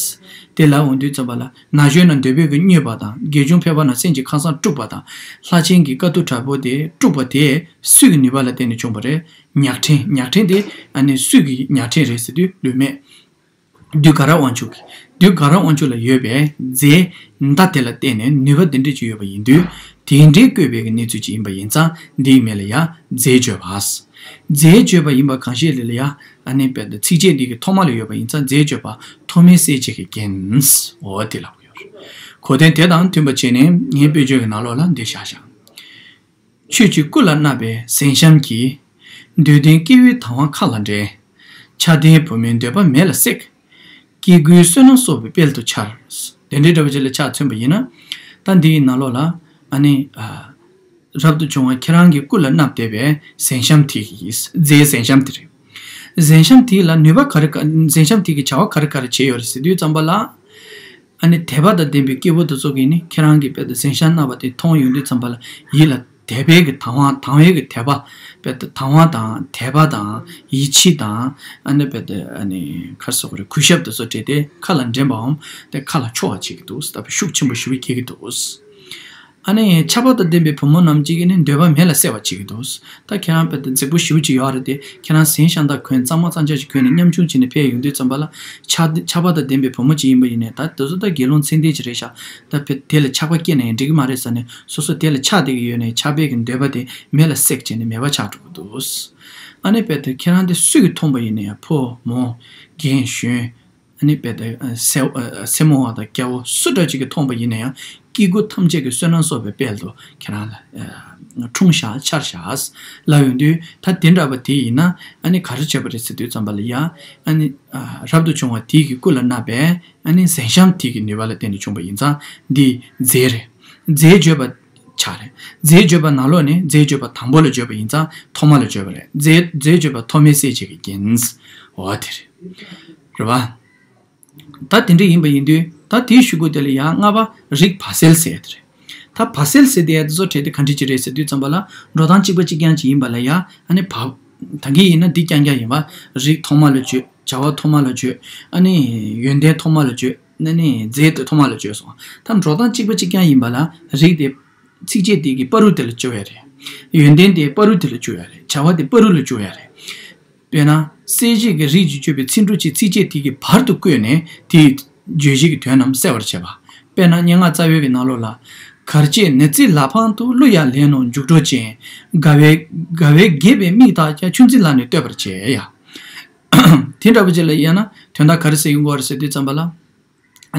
དེ་ལབ་འོང་དུས་ཙམ་པ་ལ་ན་གཞོན་ན་འདོད་པའི་གི་མྱོས་པ་དང་། དགེ་སྦྱོང་ཕལ་པ་ན་སེམས་ཀྱི་ཁང་བཟང་དཀྲུགས་པ་དང་། ལྷ་ཆེན་གྱི་དཀའ་ཐུབ་དྲག་པོ་དེ་དཀྲུགས་པ་དེ་སུ་གི་ནུས་པ་ལ་བརྟེན་ནས་བྱུང་བ་རེད། ཉག་ཕྲན། ཉག་ཕྲན་དེ་ཨ་ནི་སུ་གི་ཉག་ཕྲན་རེད་ཟེར་དུས་ལུས་མེད། བདུད་དགའ་རབ་དབང་ཕྱུག་གི། བདུད་དགའ་རབ་དབང་ཕྱུག་ལ་ཡོད་པའི་རྫས་མདའ་དེ་ལ་བརྟེན་ནས་ནུས་པ་འདི་འདྲ་ཅིག་ཡོད་པ་ཡིན་དུས། དེ་འདྲའི་བཀོད་པའི་གི་གནས་ཚུལ་ཅིག་ཡིན་པ་ཡིན་ཙང་། འདིའི་མིང་ལ་ཡང་རྫས་བརྗོད་པ། རྫས་བརྗོད་པ་ཡིན་པ་གང་ཞིག་ལ་ལ་ཡང་ཨ་ནི་རྦད་དེ་ཚིགས་བཅད་འདི་གི་ཐོག་མ་ལ་ཡོད་པ་ཡིན་ཙང་། རྫས་བརྗོད་པ་ཐོགས་མེད་གསལ་བྱེད་ཀྱི་རྒྱན། འོ་དེ་ལབ་ཀྱི་ཡོད་རེད། གོ་དོན་དེ་དང་མཐུན་པ་བྱས་ནས་ངའི་དཔེར་བརྗོད་ཀྱི་ནང་ལོགས་ལ་འདི་བཞག་བཞག་ཆོས་ཀྱི་སྐུ་ལ་གནག་པའི་གཟན་ཤམ་གྱིས། འདོད་ལྡན་སྐྱེ་བོའི་དང་བ་ཁ་ལ་འདྲེན། ཆགས་ལྡན་བུ་མོའི་འདོད་པ་མེ་ལ་བསྲེགས། སྐྱེ་དགུའི་བསོད་ནམས་གསོག་པའི་དཔལ་དུ་འཆར། དེ་འདྲའི་འདྲ་བོ་ཅིག་ལ་ཆ་མཚོན་པ་ཡིན་ན། ད་འདིའི་ནང་ལོགས་ལ་ཨ་ནི། ཨ། རབ་ཏུ་བྱུང་བ་ཁྱེད་རང་གི་སྐུ་ལ་གནག་བསྡད་པའི་གཟན་ཤམ་དེ་གི་རྫས་གཟན་ཤམ་དེ་རེད། གཟན་ཤམ་དེ་ལ་ནུས་པ་ག་རེ་ག་གཟན་ཤམ་དེ་གི་བྱ་བ་ག་རེ་ག་རེ་བྱས་ཡོད་རེད་ཟེར་དུས་ཙམ་པ་ལ། ཨ་ནི་དད་པ་དང་ལྡན་པའི་སྐྱེ་བོ་དེ་ཚོ་གིས་ནི་ཁྱེད་རང་གི་དཔེ་དེ་གཟན་ཤམ་སྣ་བ་དེ་མཐོང་ཡོང་དུས་ཙམ་པ་ལ་ཡིད་ལ་དད་པའི་གི་དང་བ་དང་བའི་གི་དད་པ། དཔེ་དེ་དང་བ་དང་དད་པ་དང་ཡིད་ཆེས་དང་། ཨ་ནི་དཔེ་དེ་ཨ་ནི་ག་རེ་ཟེར་དགོས་རེད། གུས་ཞབས་དེ་ཚོ་སྤྲད་དེ་ཁ་ལ་འདྲེན་པའམ་དེ་ཁ་ལ་ཕྱོགས་པ་བྱེད་ཀྱི་འདུག་ད་དཔེ་ཤུགས་ཆེན་པོ་ཞེ་པོ་སྐྱེ་གི་འདུག་ཨ་ནི་ཆགས་པ་དང་ལྡན་པའི་བུ་མོ་རྣམས་ཀྱིས་ནི་འདོད་པ་མེད་ལ་སེལ་བར་བྱེད་ཀྱི་འདུག་ད་ཁྱེད་རང་དཔེ་དེ་རྫིག་པོ་ཞེ་པོ་ཅིག་ཡོད་རེད་དེ། ཁྱེད་རང་གཟན་ཤམ་དང་གོན་གཙང་མ་གཙང་ཆ་ཞིག་གོན་ནས་ཉམ་ཆུང་བྱས་ནས་ཕེབས་ཡོང་དུས་ཙམ་པ་ལ། ཆགས་ཆགས་པ་དང་ལྡན་པའི་བུ་མོ་ཅིག་ཡིན་པ་ཡིན་ནའི། ད་དེ་ཚོ་ད་དགེ་སློང་ཚད་ལྡན་ཅིག་རེད་ཤག་ད་དཔེ་དེ་ལ་ཆགས་པ་སྐྱེས་ན་ཡང་འགྲིག་གི་མ་རེད་ཟེར་ནས། སོ་སོ་དེ་ལ་ཆགས་བསྡད་ཀྱི་ཡོད་ནའི་ཆགས་པའི་གི་འདོད་པ་དེ་མེད་ལ་སྲེག་བྱས་ནས་མེད་པ་ཆགས་འགྲོ་གི་འདུག་ཨ་ནི་དཔེ་དེ་ཁྱེད་རང་དེ་སུ་གིས་མཐོང་པ་ཡིན་ན་ཡང་། ཕོ་མོ་རྒན་གཞོན། ཨ་ནི་དཔེ་དེ་སེ་སེར་མོ་བ་དང་རྒྱལ་པོ་སུ་འདྲ་ཅིག་གིས་མཐོང་པ་ཡིན་ན་ཡང་། སྐྱེ་དགུ་ཐམས་ཅད་ཀྱི་བསོད་ནམས་གསོག་པའི་དཔལ་དུ་ཁྱེད་རང་ལ་འཁྲུངས་ཤག་འཆར་ཤག་ལབ་ཡོང་དུས། ད་དེ་འདྲ་བ་དེ་ཡིན་ན་ཨ་ནི་ག་རེ་བྱས་པ་རེད་ཟེར་དུས་ཙམ་པ་ལ་ཡ། ཨ་ནི་རབ་ཏུ་བྱུང་བ་དེ་གི་སྐུ་ལ་གནག་པའི་ཨ་ནི་གཟན་ཤམ་དེ་གི་ནུས་པ་ལ་བརྟེན་ནས་བྱུང་བ་ཡིན་ཙང་འདི་རྫས་རེད། རྫས་བརྗོད་པ་ཆགས་རེད། རྫས་བརྗོད་པ་ནང་ལོགས་ནས་རྫས་བརྗོད་པ་དང་པོ་ལ་བརྗོད་པ་ཡིན་ཙང་ཐོག་མ་ལ་བརྗོད་པ་རེད། རྫས་རྫས་བརྗོད་པ་ཐོག་མའི་གསལ་བྱེད་ཀྱི་རྒྱན། འོ་དེ་རེད། རེད་བ། ད་དེ་འདྲ་ཡིན་པ་ཡིན་དུས། ད་དེའི་གཞུག་གུ་དེ་ལ་ཡང་ལྔ་པ་རིགས་བ་སེལ་ཟེར་ཡ་དེ་རེད། ད་བ་སེལ་ཟེར་དེ་ཡ་དེ་ཚོ་གྲས་དེ་ག་འདྲ་ཅིག་རེད་ཟེར་དུས་ཙམ་པ་ལ། འགྲོ་སྟངས་གཅིག་པ་གཅིག་རྐྱང་ཅིག་ཡིན་པ་ལ་ཡ། ཨ་ནི་བ། ད་གིན་ཡིན་ན་འདི་རྐྱང་རྐྱང་ཡིན་པ། རིགས་ཐོག་མ་ལ་བརྗོད། བྱ་བ་ཐོག་མ་ལ་བརྗོད། ཨ་ནི་ཡོན་ཏན་ཐོག་མ་ལ་བརྗོད། ཨ་ནི་རྫས་དེ་ཐོག་མ་ལ་བརྗོད་སོང་། ད་འགྲོ་སྟངས་གཅིག་པ་གཅིག་རྐྱང་ཡིན་པ་ལ། རིགས་དེ་ཚིགས་བཅད་དེ་གི་བར་དུ་དེ་ལ་བརྗོད་ཡ་རེད། ཡོན་ཏན་དེ་བར་དུ་དེ་ལ་བརྗོད་ཡ་རེད། བྱ་བ་དེ་བར་དུ་ལ་བརྗོད་ཡ་རེད། དཔེར་ན། གསལ་བྱེད་ཀྱི་རིགས་ཀྱི་བརྗོད་པའི་ཚིག་འབྲུ་གཅིག་ཚིགས་བཅད་དེ་གི་བར་དུ་བཀོད་ནས་དེའི་བརྗོད་གཞི་གི་དོན་རྣམས་གསལ་བར་བྱེད་པ། དཔེར་ན་སྙན་ངག་རྩ་བའི་གི་ནང་ལོགས་ལ། གར་བྱེད་ནི་རྩི་ལ་ཕང་དུ། གླུ་ཡང་ལེན་ནོ་འཇུག་སྒྲོ་ཅན། དགའ་བའི་དགའ་བའི་དགྱེས་པའི་མིག་དག་ཀྱང་། ཆུ་འཛིན་ལ་ནི་ལྟོས་པར་བྱེད་ཡ། དེ་འདྲ་པོ་ཅིག་ལ་ཡིན་ན་དོན་དག་ག་རེ་ཟེར་ཡོང་གི་ཡོད་རེད་ཟེར་དུས་ཙམ་པ་ལ།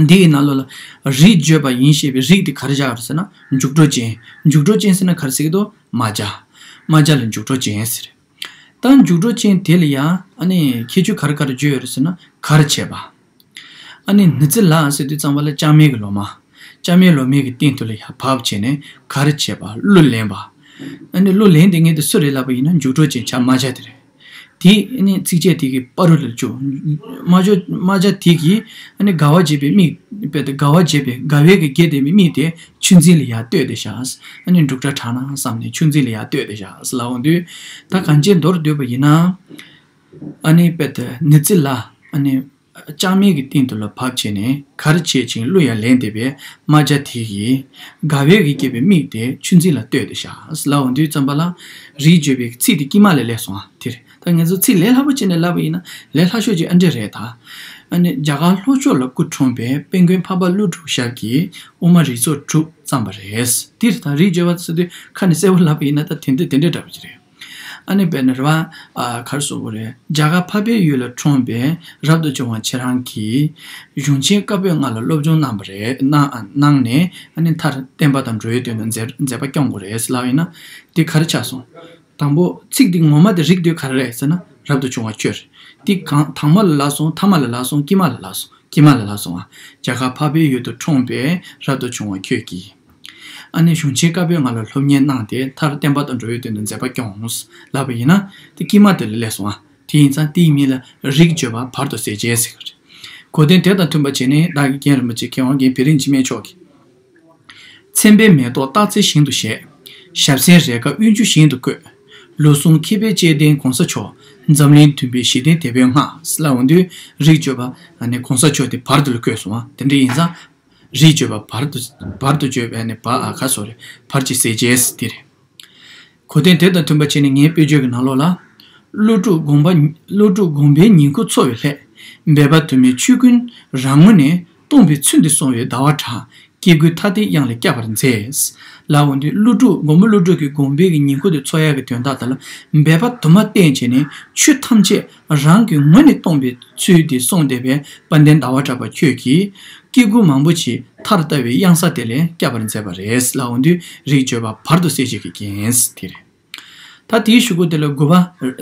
འདི་ཡི་ནང་ལོགས་ལ་རིགས་བརྗོད་པ་ཡིན་ཞེས་པའི་རིགས་དེ་ག་རེ་བཞག་ཡོད་རེད་ཟེར་ན། འཇུག་སྒྲོ་ཅན། འཇུག་སྒྲོ་ཅན་ཟེར་ན་ག་རེ་ཟེར་གྱི་འདུག་རྨ་བྱ། རྨ་བྱ་ལ་འཇུག་སྒྲོ་ཅན་ཟེར། ད་འཇུག་སྒྲོ་ཅན་དེ་ལ་ཡང་ཨ་ནི་ཁྱད་ཆོས་ག་རེ་ག་རེ་བརྗོད་ཡོད་རེད་ཟེར་ན། གར་བྱེད་པ། ཨ་ནི་ནི་ཙི་ལ་ཟེར་དུས་ཙམ་པ་ལ་ལྕང་མའི་གི་ལོ་མ། ལྕང་མའི་ལོ་མའི་གི་སྟེང་དུ་ལ་ཡར་བབས་བྱས་ནས་གར་བྱེད་པ། གླུ་ལེན་པ། ཨ་ནི་གླུ་ལེན་དེ་ངས་དེ་སུ་རེད་ལབ་པ་ཡིན་ན། འཇུག་སྒྲོ་ཅན་བྱ་རྨ་བྱ་དེ་རེད། དེ་ཨ་ནི་ཚིགས་བཅད་དེ་གི་བར་དུ་ལ་བཅུག་རྨ་བྱ་རྨ་བྱ་དེ་གིས་ཨ་ནི་དགའ་བ་བྱེད་པའི་མིག་དཔེ་དེ་དགའ་བ་བྱེད་པའི་དགའ་བའི་གི་དགྱེས་ཏེ་མིག་དེ་ཆུ་འཛིན་ལ་ཡར་ལྟོས་ཏེ་བཞག་ཨ་ནི་འབྲུག་སྒྲ་གྲགས་ན་བསམ་ནས་ཆུ་འཛིན་ལ་ཡར་ལྟོས་ཏེ་བཞག་ལབ་འོང་དུས། ད་གང་ཅི་མདོར་བསྡུས་པ་ཡིན་ན། ཨ་ནི་དཔེ་དེ་ནི་ཙི་ལ་ཨ་ནི་ལྕང་མའི་གི་སྟེང་དུ་ལ་བབས་བྱས་ནས་གར་བྱེད་ཅིང་གླུ་ཡང་ལེན་བསྡད་པའི་རྨ་བྱ་དེ་ཡིས་དགའ་བའི་གི་དགྱེས་པའི་མིག་དེ་ཆུ་འཛིན་ལ་ལྟོས་ཏེ་བཞག་ལབ་འོང་དུས་ཙམ་པ་ལ། རིགས་བརྗོད་པའི་ཚིག་དེ་དཀྱིལ་མ་ལ་སླེབས་སོང་ཨ། དེ་རེད། ད་ངེད་ཚོ་ཚིག་ལས་སླ་པོ་བྱས་ནས་ལབ་པ་ཡིན་ན་ལས་སླ་ཤོས་ཅིག་ཨ་འདྲས་རེད་ད། ཨ་ནི་རྒྱ་གར་ལྷོ་ཕྱོགས་ལ་སྐུ་འཁྲུངས་པའི་དཔལ་མགོན་འཕགས་པ་ཀླུ་སྒྲུབ་ཞབས་ཀྱིས་དབུ་མ་རིགས་ཚོགས་དྲུག་བརྩམས་པ་རེད། དེ་རེད། ད་རིགས་བརྗོད་པ་ཟེར་དུས་ཁ་ནས་གསལ་པོ་ལབ་པ་ཡིན་ན་ད་དེ་འདྲས་དེ་འདྲས་འདྲ་པོ་ཅིག་རེད། ཨ་ནི་དཔེར་ན་རེད་བ། ཨ་ག་རེ་ཟེར་དགོས་རེད། རྒྱ་གར་འཕགས་པའི་ཡུལ་ལ་འཁྲུངས་པའི་རབ་ཏུ་བྱུང་བ་ཁྱེད་རང་གིས་གཞུང་ཆེན་བཀའ་པོད་ལྔ་ལ་སློབ་སྦྱོང་གནང་བ་རེད། གནང་གནང་ནས་ཨ་ནི་མཐར་བསྟན་པ་དང་འགྲོ་བའི་དོན་དུ་མཛད་མཛད་པ་སྐྱོང་དགོས་རེད་ལབ་ཡིན་ན། དེ་ག་རེ་ཆགས་སོང་། དང་པོ་ཚིག་འདི་ངོ་མ་དེ་རིགས་དེ་ག་རེ་རེད་ཟེར་ན། རབ་ཏུ་བྱུང་བ་ཁྱོད་རེད། འདི་གང་དང་མ་ལ་ལབ་སོང་། ཐ་མ་ལ་ལབ་སོང་། དཀྱིལ་མ་ལ་ལབ་སོང་། དཀྱིལ་མ་ལ་ལབ་སོང་ཨ། རྒྱ་གར་འཕགས་པའི་ཡུལ་དུ་འཁྲུངས་པའི་རབ་ཏུ་བྱུང་བ་ཁྱོད་ཀྱིས། ཨ་ནི་གཞུང་ཆེན་བཀའ་པོད་ལྔ་ལ་སློབ་གཉེར་གནང་སྟེ་མཐར་བསྟན་པ་དང་འགྲོ་བའི་དོན་དུ་མཛད་པ་སྐྱོང་ལབ་པ་ཡིན་ན། དེ་དཀྱིལ་མ་དེ་ལ་སླེབས་སོང་ཨ། དེ་ཡིན་ཙང་དེའི་མིང་ལ་རིགས་བརྗོད་པ་བར་དུ་གསལ་བྱེད་ཟེར་གྱི་རེད། གོ་དོན་དེ་དང་མཐུན་པ་བྱས་ནས་བདག་གིས་རྒན་རིན་པོ་ཆེ་མཁས་དབང་རྒན་བེ་རི་འཇིགས་མེད་མཆོག་གིས། མཚན་དཔེའི་མེ་ཏོག་སྟག་རྩེ་ཞིང་དུ་བཞད། ཞབས་སེན་རས་དཀར་དབུས་འགྱུར་ཞིང་དུ་བཀོད། ལོ་ཟུང་མཁས་པའི་ལྕེ་ལྡན་གོང་ས་མཆོག་འཛམ་གླིང་མཐུན་པའི་གཞི་རྟེན་དེད་དཔོན་ལྔ་ལབ་འོང་དུས། རིགས་བརྗོད་པ་ཨ་ནི་གོང་ས་མཆོག་དེ་བར་དུ་ལ་བཀོད་སོང་བ་དེ་འདྲ་ཡིན་ཙང་། རིགས་བརྗོད་པ་བར་དུ་བར་དུ་བརྗོད་པའི་ནི་བ་ཨ་ཁ་སོ་རེ་བར་གྱི་གསལ་བྱེད་དེ་རེད། གོ་དོན་དེ་དང་མཐུན་པ་བྱས་ནས་ངའི་དཔེ་བརྗོད་ཀྱི་ནང་ལོགས་ལ། ཀླུ་སྒྲུབ་དགོངས་པ་ཀླུ་སྒྲུབ་དགོངས་པའི་ཉིང་ཁུ་འཚོ་བའི་སླད། འབད་པ་དུ་མའི་ཆོས་ཀུན་རང་ངོས་ནས་སྟོང་པའི་ཚུལ་འདི་གསུང་བའི་ཟླ་བ་གྲགས། སྐྱེ་དགུའི་མཐའ་སྟེང་གཡང་ལས་བསྐྱབ་པར་མཛད། ལབ་འོང་དུས་ཀླུ་སྒྲུབ་དགོངས་པ་ཀླུ་སྒྲུབ་ཀྱི་དགོངས་པའི་གི་ཉིང་ཁུ་དེ་འཚོ་ཡག་གི་དོན་དག་དེ་ལ་འབད་པ་དུ་མ་བསྟེན་བྱས་ནས་ཆོས་ཐམས་ཅད་རང་གི་ངོས་ནས་སྟོང་པའི་ཚུལ་དེ་གསུངས་བསྡད་པའི་དཔལ་ལྡན་ཟླ་བ་གྲགས་པ་ཁྱོད་ཀྱིས་སྐྱེ་དགུ་མང་པོ་ཞིག་མཐར་ལྟ་བའི་གཡང་ས་དེ་ལས་བསྐྱབ་པར་མཛད་པ་རེད་ལབ་འོང་དུས་རིགས་བརྗོད་པ་བར་དུ་གསལ་བྱེད་ཀྱི་རྒྱན་དེ་རེད། ད་དེའི་གཞུག་གུ་དེ་ལ་དགུ་པ་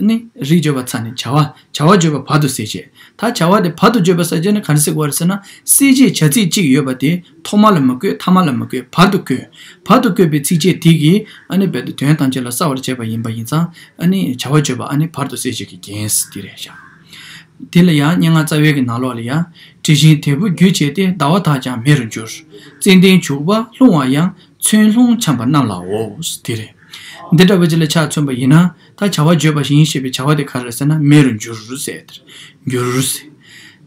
ནི་རིགས་བརྗོད་པ་ཚར་ནས་བྱ་བ་བྱ་བ་བརྗོད་པ་བར་དུ་གསལ་བྱེད། ད་བྱ་བ་དེ་བར་དུ་བརྗོད་པ་ཟེར་བྱས་ནས་ག་རེ་ཟེར་དགོས་རེད་ཟེར་ན། གསལ་བྱེད་བྱ་ཚིག་གཅིག་ཡོད་པ་དེ་ཐོག་མ་ལ་མི་བཀོད། ཐ་མ་ལ་མི་བཀོད། བར་དུ་བཀོད། བར་དུ་བཀོད་པའི་ཚིགས་བཅད་དེ་གིས་ཨ་ནི་རྦད་དེ་དོན་ཐམས་ཅད་ལ་གསལ་བར་བྱེད་པ་ཡིན་པ་ཡིན་ཙང་། ཨ་ནི་བྱ་བ་བརྗོད་པ་ཨ་ནི་བར་དུ་གསལ་བྱེད་ཀྱི་རྒྱན་དེ་རེད་ཤག་དེ་ལ་ཡང་སྙན་ངག་རྩ་བའི་གི་ནང་ལོགས་ལ་ཡང་། དྲི་ཞིམ་དལ་བུ་རྒྱུ་བྱས་ཏེ། ཟླ་བ་དག་ཀྱང་མེ་རུ་འགྱུར། ཙན་དན་བྱུག་པ་ལྷུང་བ་ཡང་། ཚོན་ལྷུང་འཁྱམས་པ་རྣམས་ལའོ། དེ་རེད། འདི་འདྲ་བ་ཅིག་ལ་ཆ་མཚོན་པ་ཡིན་ན། ད་བྱ་བ་བརྗོད་པ་ཡིན་ཞེས་པའི་བྱ་བ་དེ་ག་རེ་ཟེར་ན། མེ་རུ་འགྱུར་ཟེར་དེ་རེད། འགྱུར་ཟེར།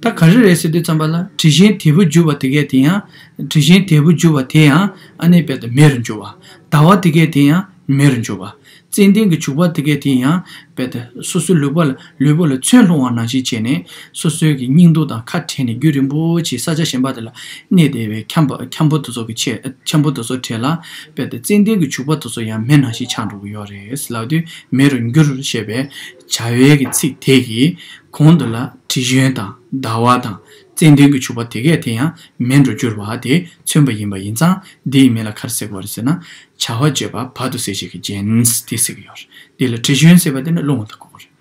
ད་ག་རེ་རེད་ཟེར་དུས་ཙམ་པ་ལ། དྲི་ཞིམ་དལ་བུ་རྒྱུ་བ་དེ་གས་དེ་ཡང་། དྲི་ཞིམ་དལ་བུ་རྒྱུ་བ་དེ་ཡང་ཨ་ནི་རྦད་དེ་མེ་རུ་འགྱུར་བ། ཟླ་བ་དེ་གས་དེ་ཡང་མེ་རུ་འགྱུར་བ། ཙན་དན་གྱི་བྱུག་པ་དེ་གས་དེ་ཡང་རྦད་དེ་སོ་སོའི་ལུས་པོ་ལ་ལུས་པོ་ལ་ཚོན་ལྷུང་བ་ནང་བཞིན་བྱས་ནས། སོ་སོའི་གི་སྙིང་སྡུག་དང་ཁ་བྲལ་ནས་རྒྱུན་རིང་པོ་ཅིག་ས་ཆ་གཞན་པ་དེ་ལ་གནས་བསྡད་པའི་འཁྱམ་པ་འཁྱམ་པོ་དེ་ཚོ་གི་ཆེད། འཁྱམ་པོ་དེ་ཚོ་གྲས་ལ་རྦད་དེ་ཙན་དན་གྱི་བྱུག་པ་དེ་ཚོ་ཡང་མེ་ནང་བཞིན་ཆགས་འགྲོ་གི་ཡོད་རེད་ལབ་དུས། མེ་རུ་འགྱུར་ཞེས་པའི་བྱ་བའི་གི་ཚིག་དེ་གི་གོང་དུ་ལ། དྲི་བཞོན་དང་ཟླ་བ་དང་ཙན་དན་གྱི་བྱུག་པ་དེ་གས་དེ་ཡང་མེ་རུ་འགྱུར་བ་དེ་མཚོན་པ་ཡིན་པ་ཡིན་ཙང་། འདིའི་མིང་ལ་ག་རེ་ཟེར་གྱི་ཡོད་རེད་ཟེར་ན། བྱ་བ་བརྗོད་པ་བར་དུ་གསལ་བྱེད་ཀྱི་རྒྱན་དེ་ཟེར་གྱི་ཡོད་རེད། འདི་ལ་དྲི་བཞོན་ཟེར་བ་དེ་ནི་རླུང་ལ་གོ་དགོས་རེད།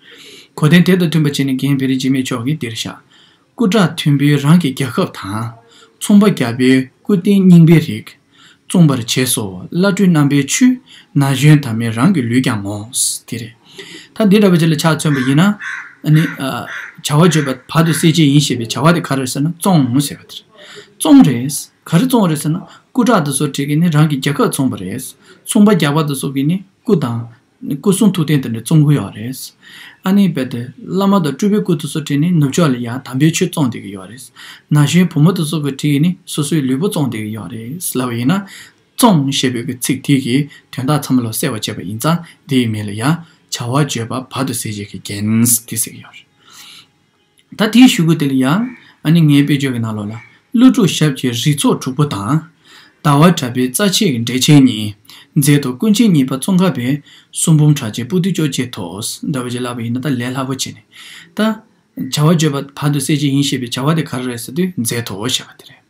གོ་དོན་དེ་དང་མཐུན་པ་བྱས་ནས་རྒན་བེ་རི་འཇིགས་མེད་མཆོག་གིས་འདིར་བཞག། སྐུ་དྲག་མཐོན་པོའི་རང་གི་རྒྱལ་ཁབ་དང་། མཚུངས་པ་རྒྱལ་པོའི་སྐུ་རྟེན་རྙིང་པའི་རིགས། བཙོང་པར་བྱས་སོ་བླ་སྤྲུལ་རྣམ་པའི་ཆུ། ན་གཞོན་དར་མའི་རང་གི་ལུས་ཀྱང་ངོ་། དེ་རེད། ད་འདི་འདྲ་བ་ཅིག་ལ་ཆ་མཚོན་པ་ཡིན་ན། ཨ་ནི། ཨ། བྱ་བ་བརྗོད་པ་བར་དུ་གསལ་བྱེད་ཡིན་ཞེས་པའི་བྱ་བ་དེ་ག་རེ་རེད་ཟེར་ན། བཙོང་ཟེར་བ་དེ་རེད། བཙོང་རེད། ག་རེ་བཙོང་རེད་ཟེར་ན། སྐུ་དྲག་དེ་ཚོ་གྲས་ཀྱིས་ནི་རང་གི་རྒྱལ་ཁབ་བཙོངས་པ་རེད། མཚུངས་པ་རྒྱལ་པོ་དེ་ཚོ་གིས་ནི་སྐུ་དང་། སྐུ་གསུང་ཐུགས་རྟེན་དེ་འདྲ་བཙོང་གི་ཡོད་རེད། ཨ་ནི་རྦད་དེ་བླ་མ་དང་སྤྲུལ་པའི་སྐུ་དེ་ཚོ་གྲས་ནི་ནུབ་ཕྱོགས་ལ་ཡང་དམ་པའི་ཆོས་བཙོང་བསྡད་ཀྱི་ཡོད་རེད། ན་གཞོན་བུ་མོ་དེ་ཚོ་གི་གྲས་ནི་སོ་སོའི་ལུས་པོ་བཙོང་བསྡད་ཀྱི་ཡོད་རེད་ལབ་པ་ཡིན་ན། བཙོང་ཞེས་པའི་གི་ཚིག་དེ་གི་དོན་དག་ཚང་མ་ལ་གསལ་བར་བྱས་པ་ཡིན་ཙང་། འདིའི་མིང་ལ་ཡང་བྱ་བ་བརྗོད་པ་བར་དུ་གསལ་བྱེད་ཀྱི་རྒྱན་དེ་ཟེར་གྱི་ཡོད་རེད། ད་དེའི་གཞུག་གུ་དེ་ལ་ཡང་། ཨ་ནི་ངའི་དཔེ་བརྗོད་ཀྱི་ནང་ལོགས་ལ། ཀླུ་སྒྲུབ་ཞབས་ཀྱི་རིགས་ཚོགས་དྲུག་པོ་དང་། ཟླ་བ་གྲགས་པའི་རྩ་ཆེ་གི་འབྲས་ཆན་གཉིས། མཛད་དོ་ཀུན་མཁྱེན་གཉིས་པ་ཙོང་ཁ་པའི། གསུང་འབུམ་གྲགས་ཅན་པོ་ཏི་བཅོ་བརྒྱད་དོ། འདྲ་བ་ཅིག་ལབ་པ་ཡིན་ན་ད་ལས་སླ་པོ་བྱས་ནས། ད། བྱ་བ་བརྗོད་པ་བར་དུ་གསལ་བྱེད་ཡིན་ཞེས་པའི་བྱ་བ་དེ་ག་རེ་རེད་ཟེར་དུས། མཛད་དོ་ཞེས་པ་དེ་རེད།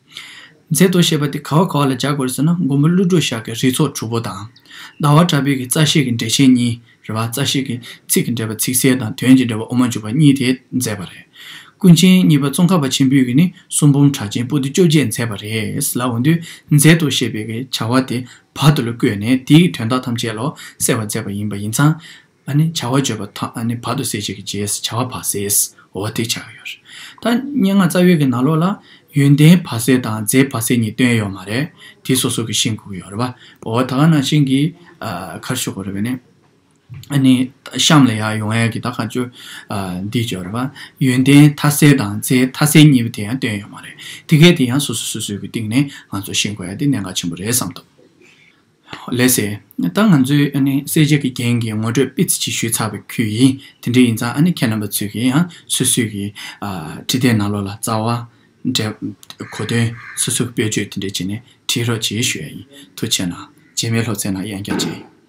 མཛད་དོ་ཞེས་པ་དེ་ག་བ་ག་བ་ལ་སྦྱར་དགོས་རེད་ཟེར་ན། མགོན་པོ་ཀླུ་སྒྲུབ་ཞབས་ཀྱི་རིགས་ཚོགས་དྲུག་པོ་དང་། ཟླ་བ་གྲགས་པའི་གི་རྩ་ཤེ་གི་འགྲེལ་བཤད་གཉིས་རེད་བ། རྩ་ཤེ་གི་ཚིག་གི་འགྲེལ་པ་ཚིག་གསལ་དང་། དོན་གྱི་འགྲེལ་པ་དབུ་མ་འཇུག་པ་གཉིས་དེ་མཛད་པ་རེད། ཀུན་མཁྱེན་གཉིས་པ་ཙོང་ཁ་པ་ཆེན་པོས་གི་ནི་གསུང་འབུམ་གྲགས་ཅན་པོ་ཏི་བཅོ་བརྒྱད་མཛད་པ་རེད་ལབ་འོང་དུས། མཛད་དོ་ཞེས་པའི་གི་བྱ་བ་དེ་བར་དུ་ལ་བཀོད་ནས། དེའི་གི་དོན་དག་ཐམས་ཅད་ལ་གསལ་བར་མཛད་པ་ཡིན་པ་ཡིན་ཙང་། ཨ་ནི་བྱ་བ་བརྗོད་པ་ཐ་ཨ་ནི་བར་དུ་གསལ་བྱེད་ཀྱི་རྗེས་བྱ་བ་བར་གསལ། འོ་དེ་ཆགས་ཡོད་རེད། ད་སྙན་ངག་རྩ་བའི་གི་ནང་ལོགས་ལ་ཡོན་ཏན་བར་གསལ་དང་རྫས་བར་གསལ་གཉིས་བཏོན་ཡོད་མ་རེད། དེ་སོ་སོ་གི་ཤེས་དགོས་ཀྱི་ཡོད་རེད་པ། འོ་ད་ག་ནང་བཞིན་གྱི་ཨ་ག་རེ་ཞུ་དགོས་རེད་པས་ནི། ཨ་ནི་གཤམ་ལ་ཡར་ཡོང་ཡ་གི་ད་ག་ཅུ་ཨ་འདི་ཅོ་རེད་པ། ཡོན་ཏན་མཐའ་གསལ་དང་རྫས་མཐའ་གསལ་གཉིས་པོ་དེ་ཡང་བཏོན་ཡོད་མ་རེད། དེ་གས་དེ་ཡང་སོ་སོ་སོ་སོའི་གི་སྟེང་ནས་ང་ཚོ་ཤེས་དགོས་ཡ་དེ་གནད་འགག་ཆེན་པོ་རེད་བསམ་འདུག་ལགས་སེ། ད་ང་ཚོས་ཨ་ནི་གསལ་བྱེད་ཀྱི་རྒྱན་གྱི་ངོ་སྤྲོད་ཏོག་ཙམ་ཅིག་ཞུས་ཚར་བའི་ཁུལ་ཡིན། དེ་འདྲ་ཡིན་ཙང་ཨ་ནི་ཁྱེད་རྣམ་པ་ཚོས་ཀྱིས་ཡང་སོ་སོའི་གི་ཨ་བྲིས་དེབ་ནང་ལོགས་ལ་རྩ་བ་འགྲེལ་གོ་དོན་སོ་སོའི་གི་དཔེར་བརྗོད་དེ་འདྲ་བྱས་ནས་བྲིས་རོགས་བྱེད་ཞུ་ཡ་ཡིན། ཐུགས་རྗེ་གནང་། རྗེས་མའི་སློབ་ཚན་ནང་ཡང་བསྐྱར་མཇལ་ཡོང་།